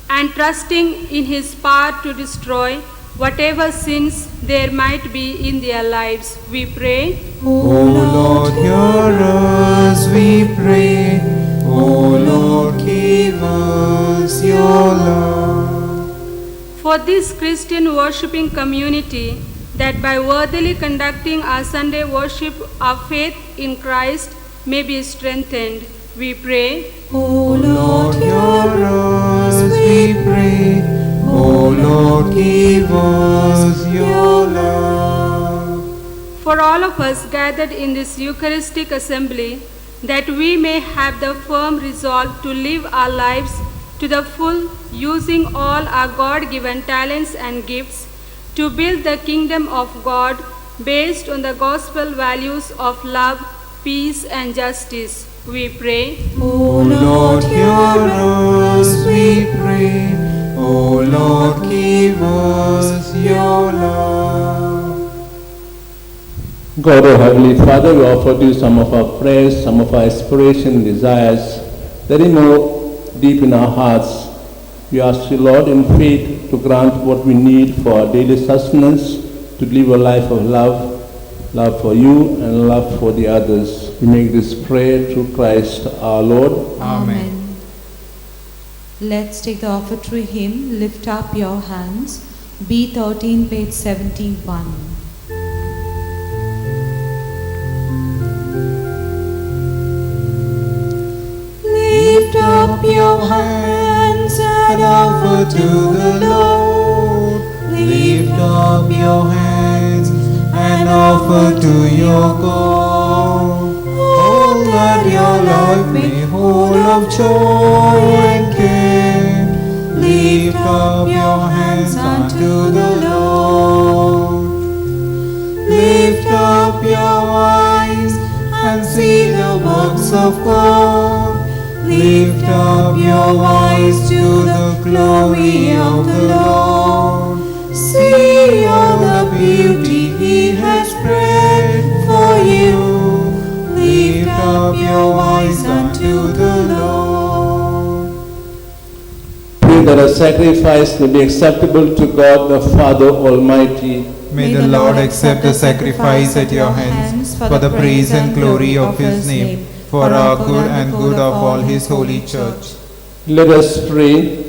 and trusting in his power to destroy whatever sins there might be in their lives, we pray. O Lord, hear us, we pray. O Lord, give us your love. For this Christian worshipping community, that by worthily conducting our Sunday worship, our faith in Christ may be strengthened, we pray. O Lord, hear us, we pray. O Lord, give us your love. For all of us gathered in this Eucharistic assembly, that we may have the firm resolve to live our lives to the full, using all our God-given talents and gifts to build the kingdom of God based on the gospel values of love, peace and justice, we pray. O Lord, hear us, we pray. O Lord, give us your love. God, our Heavenly Father, we offer to you some of our prayers, some of our aspirations, desires that you know deep in our hearts. We ask you, Lord, in faith to grant what we need for our daily sustenance, to live a life of love, love for you and love for the others. We make this prayer through Christ our Lord. Amen. Let's take the offertory hymn, Lift Up Your Hands, B13, page 71. Lift up your hands and offer to the Lord. Lift up your hands and offer to your God. All that your life may hold of joy and care. Lift up your hands unto the Lord. Lift up your eyes and see the works of God. Lift up your eyes to the glory of the Lord. See all the beauty He has spread for you. Lift up your eyes unto the Lord. Pray that our sacrifice may be acceptable to God the Father Almighty. May the Lord accept the sacrifice at your hands for the praise and glory of His name, for our good and good of all His holy church. Let us pray.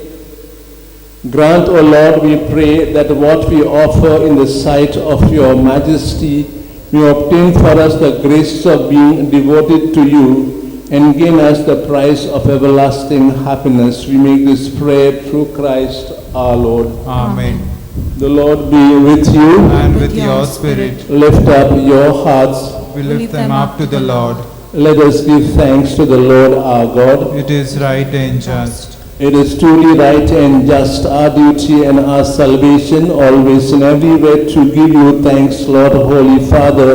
Grant, O Lord, we pray, that what we offer in the sight of your majesty may obtain for us the grace of being devoted to you and gain us the prize of everlasting happiness. We make this prayer through Christ our Lord. Amen. The Lord be with you. And with your spirit. Lift up your hearts. We lift them up to the Lord. Let us give thanks to the Lord our God. It is right and just. It is truly right and just, our duty and our salvation, always and everywhere to give you thanks, Lord, Holy Father,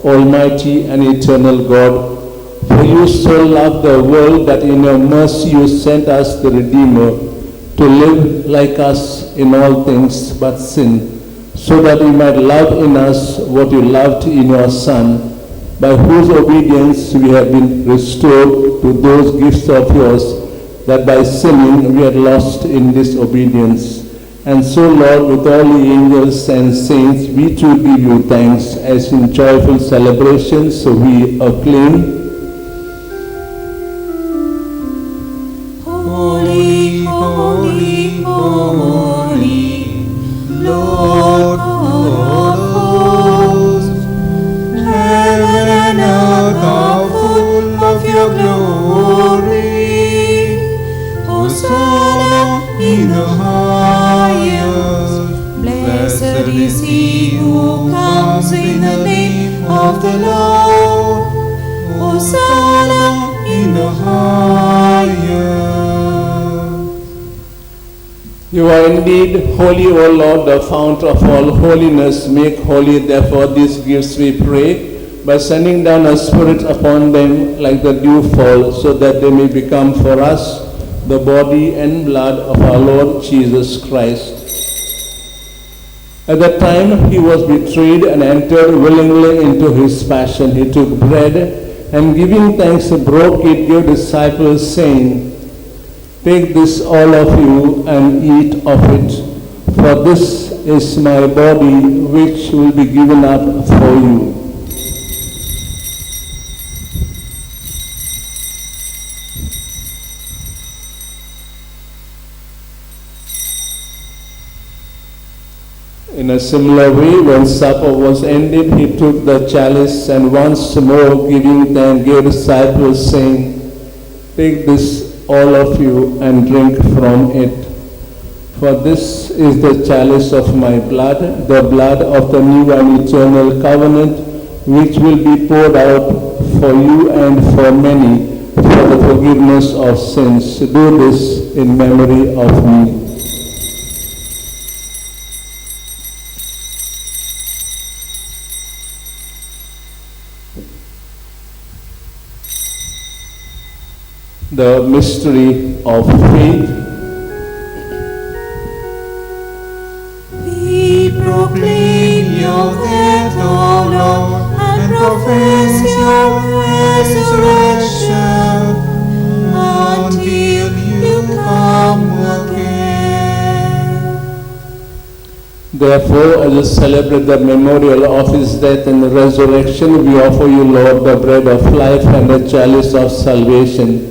Almighty and eternal God. For you so loved the world that in your mercy you sent us the Redeemer, to live like us in all things but sin, so that you might love in us what you loved in your Son, by whose obedience we have been restored to those gifts of yours that by sinning we had lost in disobedience. And so, Lord, with all the angels and saints, we too give you thanks, as in joyful celebration, so we acclaim. Holy, holy, holy, Lord God of hosts, heaven and earth are full of your glory. Hosanna in the highest. Blessed is he who comes in the name of the Lord. Hosanna in the highest. You are indeed holy, O Lord, the fount of all holiness. Make holy, therefore, these gifts, we pray, by sending down a spirit upon them like the dewfall, so that they may become for us the body and blood of our Lord Jesus Christ. At the time he was betrayed and entered willingly into his passion, he took bread and, giving thanks, broke it, gave disciples, saying, "Take this, all of you, and eat of it, for this is my body, which will be given up for you." In a similar way, when supper was ended, he took the chalice and once more giving thanks, gave disciples, saying, "Take this, all of you, and drink from it. For this is the chalice of my blood, the blood of the new and eternal covenant, which will be poured out for you and for many for the forgiveness of sins. Do this in memory of me." The mystery of faith. We proclaim your death, O Lord, and profess your resurrection until you come again. Therefore, as we celebrate the memorial of his death and resurrection, we offer you, Lord, the bread of life and the chalice of salvation.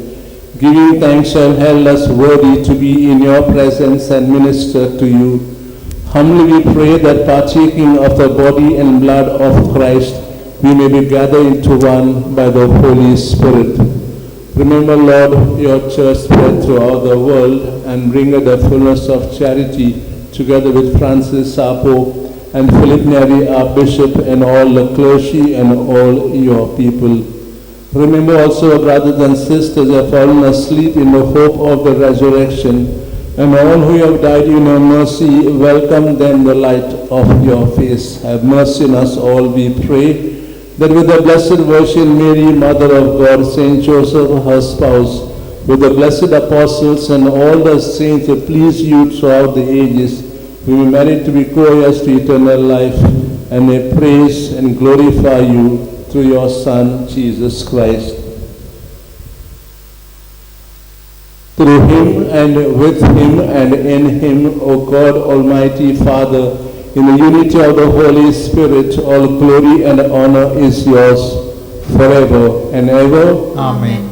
Giving thanks, you have held us worthy to be in your presence and minister to you. Humbly we pray that partaking of the body and blood of Christ, we may be gathered into one by the Holy Spirit. Remember, Lord, your church spread throughout the world and bring her the fullness of charity, together with Francis Sapo and Philip Neri, our bishop, and all the clergy and all your people. Remember also our brothers and sisters who have fallen asleep in the hope of the resurrection, and all who have died in your mercy, welcome them the light of your face. Have mercy on us all, we pray, that with the Blessed Virgin Mary, Mother of God, Saint Joseph, her spouse, with the blessed apostles and all the saints who please you throughout the ages, we may merit to be co-heirs to eternal life, and may praise and glorify you through your Son, Jesus Christ. Through him and with him and in him, O God, Almighty Father, in the unity of the Holy Spirit, all glory and honor is yours forever and ever. Amen.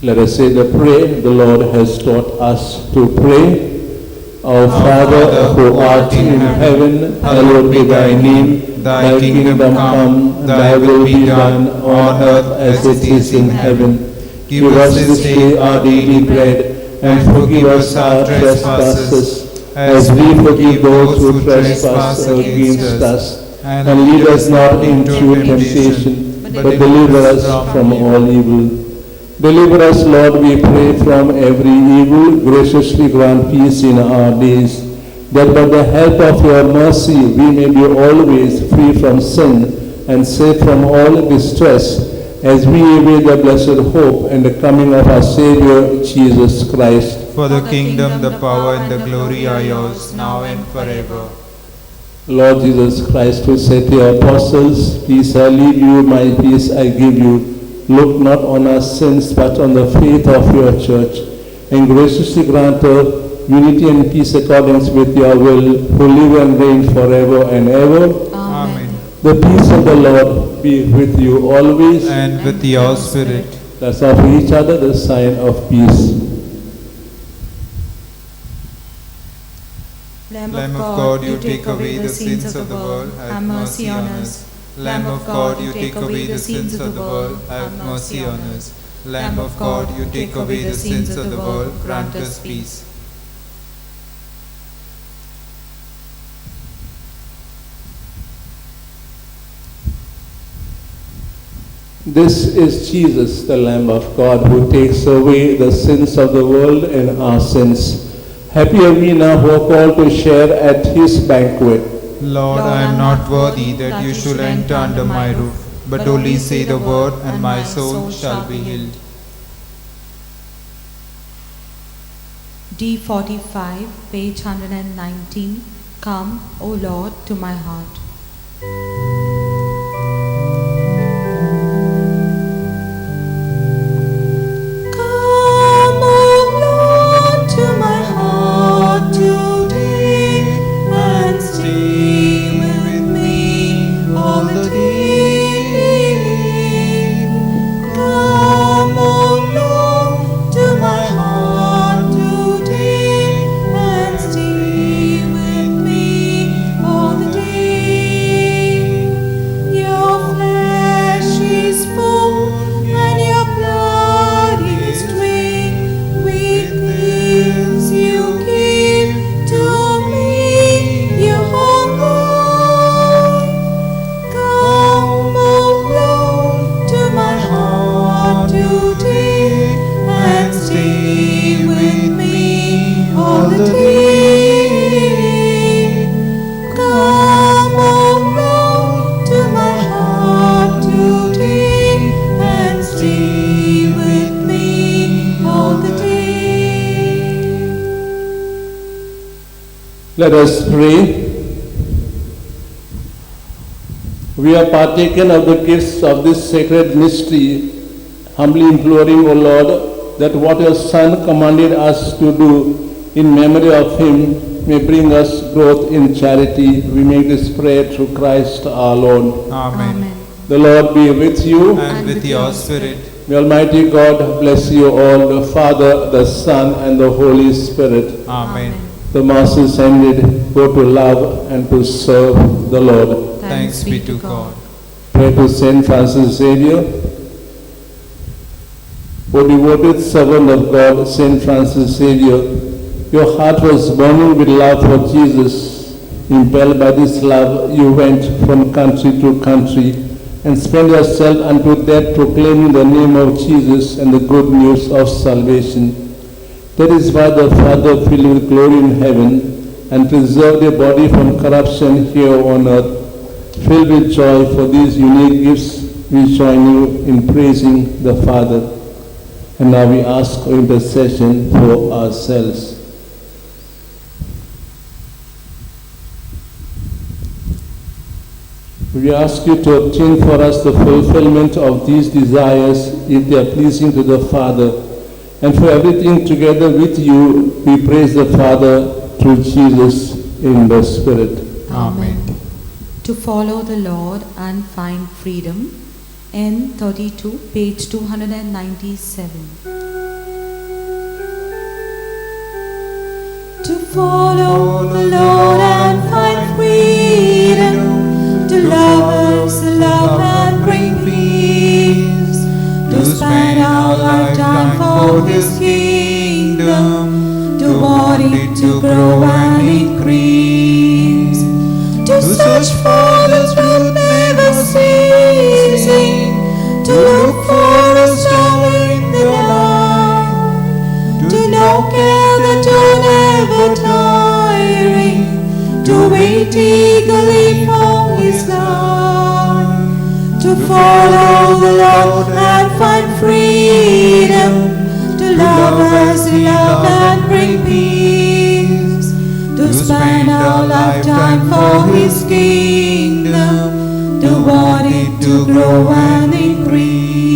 Let us say the prayer the Lord has taught us to pray. Our Father, who art in heaven, hallowed be thy name. Thy kingdom come, thy will be done on earth as it is in heaven. Give us this day our daily bread, and forgive us our trespasses, as we forgive those who trespass against us. And lead us not into temptation, but deliver us from all evil. Deliver us, Lord, we pray, from every evil. Graciously grant peace in our days, that by the help of your mercy we may be always free from sin and safe from all distress, as we await the blessed hope and the coming of our Savior, Jesus Christ. For the kingdom, the power, and the glory are yours, now and forever. Lord Jesus Christ, who said to your apostles, "Peace I leave you, my peace I give you," look not on our sins, but on the faith of your church, and graciously grant her unity and peace according with your will, who live and reign forever and ever. Amen. The peace of the Lord be with you always. And with your spirit. Let's offer each other the sign of peace. Lamb of God, you take away the sins of the world, have mercy on us. Lamb of God, you take away the sins of the world, have mercy on us. Lamb of God, you take away the sins of the world, grant us peace. This is Jesus, the Lamb of God, who takes away the sins of the world and our sins. Happy are we now who are called to share at his banquet. Lord, I am not worthy that you should enter under my roof, but only say the word, and my soul shall be healed. D45, page 119. Come, O Lord, to my heart. Come, O Lord, to my heart today, and stay with me all the day. Come, O Lord, to my heart today, and stay with me all the day. Let us pray. We are partaken of the gifts of this sacred mystery, humbly imploring, O Lord, that what your Son commanded us to do in memory of him may bring us growth in charity. We make this prayer through Christ our Lord. Amen. The Lord be with you. And with your spirit. May Almighty God bless you all, the Father, the Son, and the Holy Spirit. Amen. The Mass is ended. Go to love and to serve the Lord. Thanks be to God. Pray to Saint Francis Xavier. O devoted servant of God, Saint Francis Xavier, your heart was burning with love for Jesus. Impelled by this love, you went from country to country and spent yourself unto death proclaiming the name of Jesus and the good news of salvation. That is why the Father filled you with glory in heaven and preserved your body from corruption here on earth. Filled with joy for these unique gifts, we join you in praising the Father. And now we ask for intercession for ourselves. We ask you to obtain for us the fulfillment of these desires if they are pleasing to the Father. And for everything together with you, we praise the Father through Jesus in the Spirit. Amen. To follow the Lord and find freedom. N32, page 297. To follow the Lord and find freedom, to love us, love and bring peace, to spend our lifetime for His kingdom, to want it to grow and increase, to search for the truth never ceasing, to look for a star in the night, to know care that are never tiring, to wait eagerly for His light, to follow the Lord and find freedom, to love as He loved and bring peace, to spend our lifetime for His kingdom, to want it to grow and increase.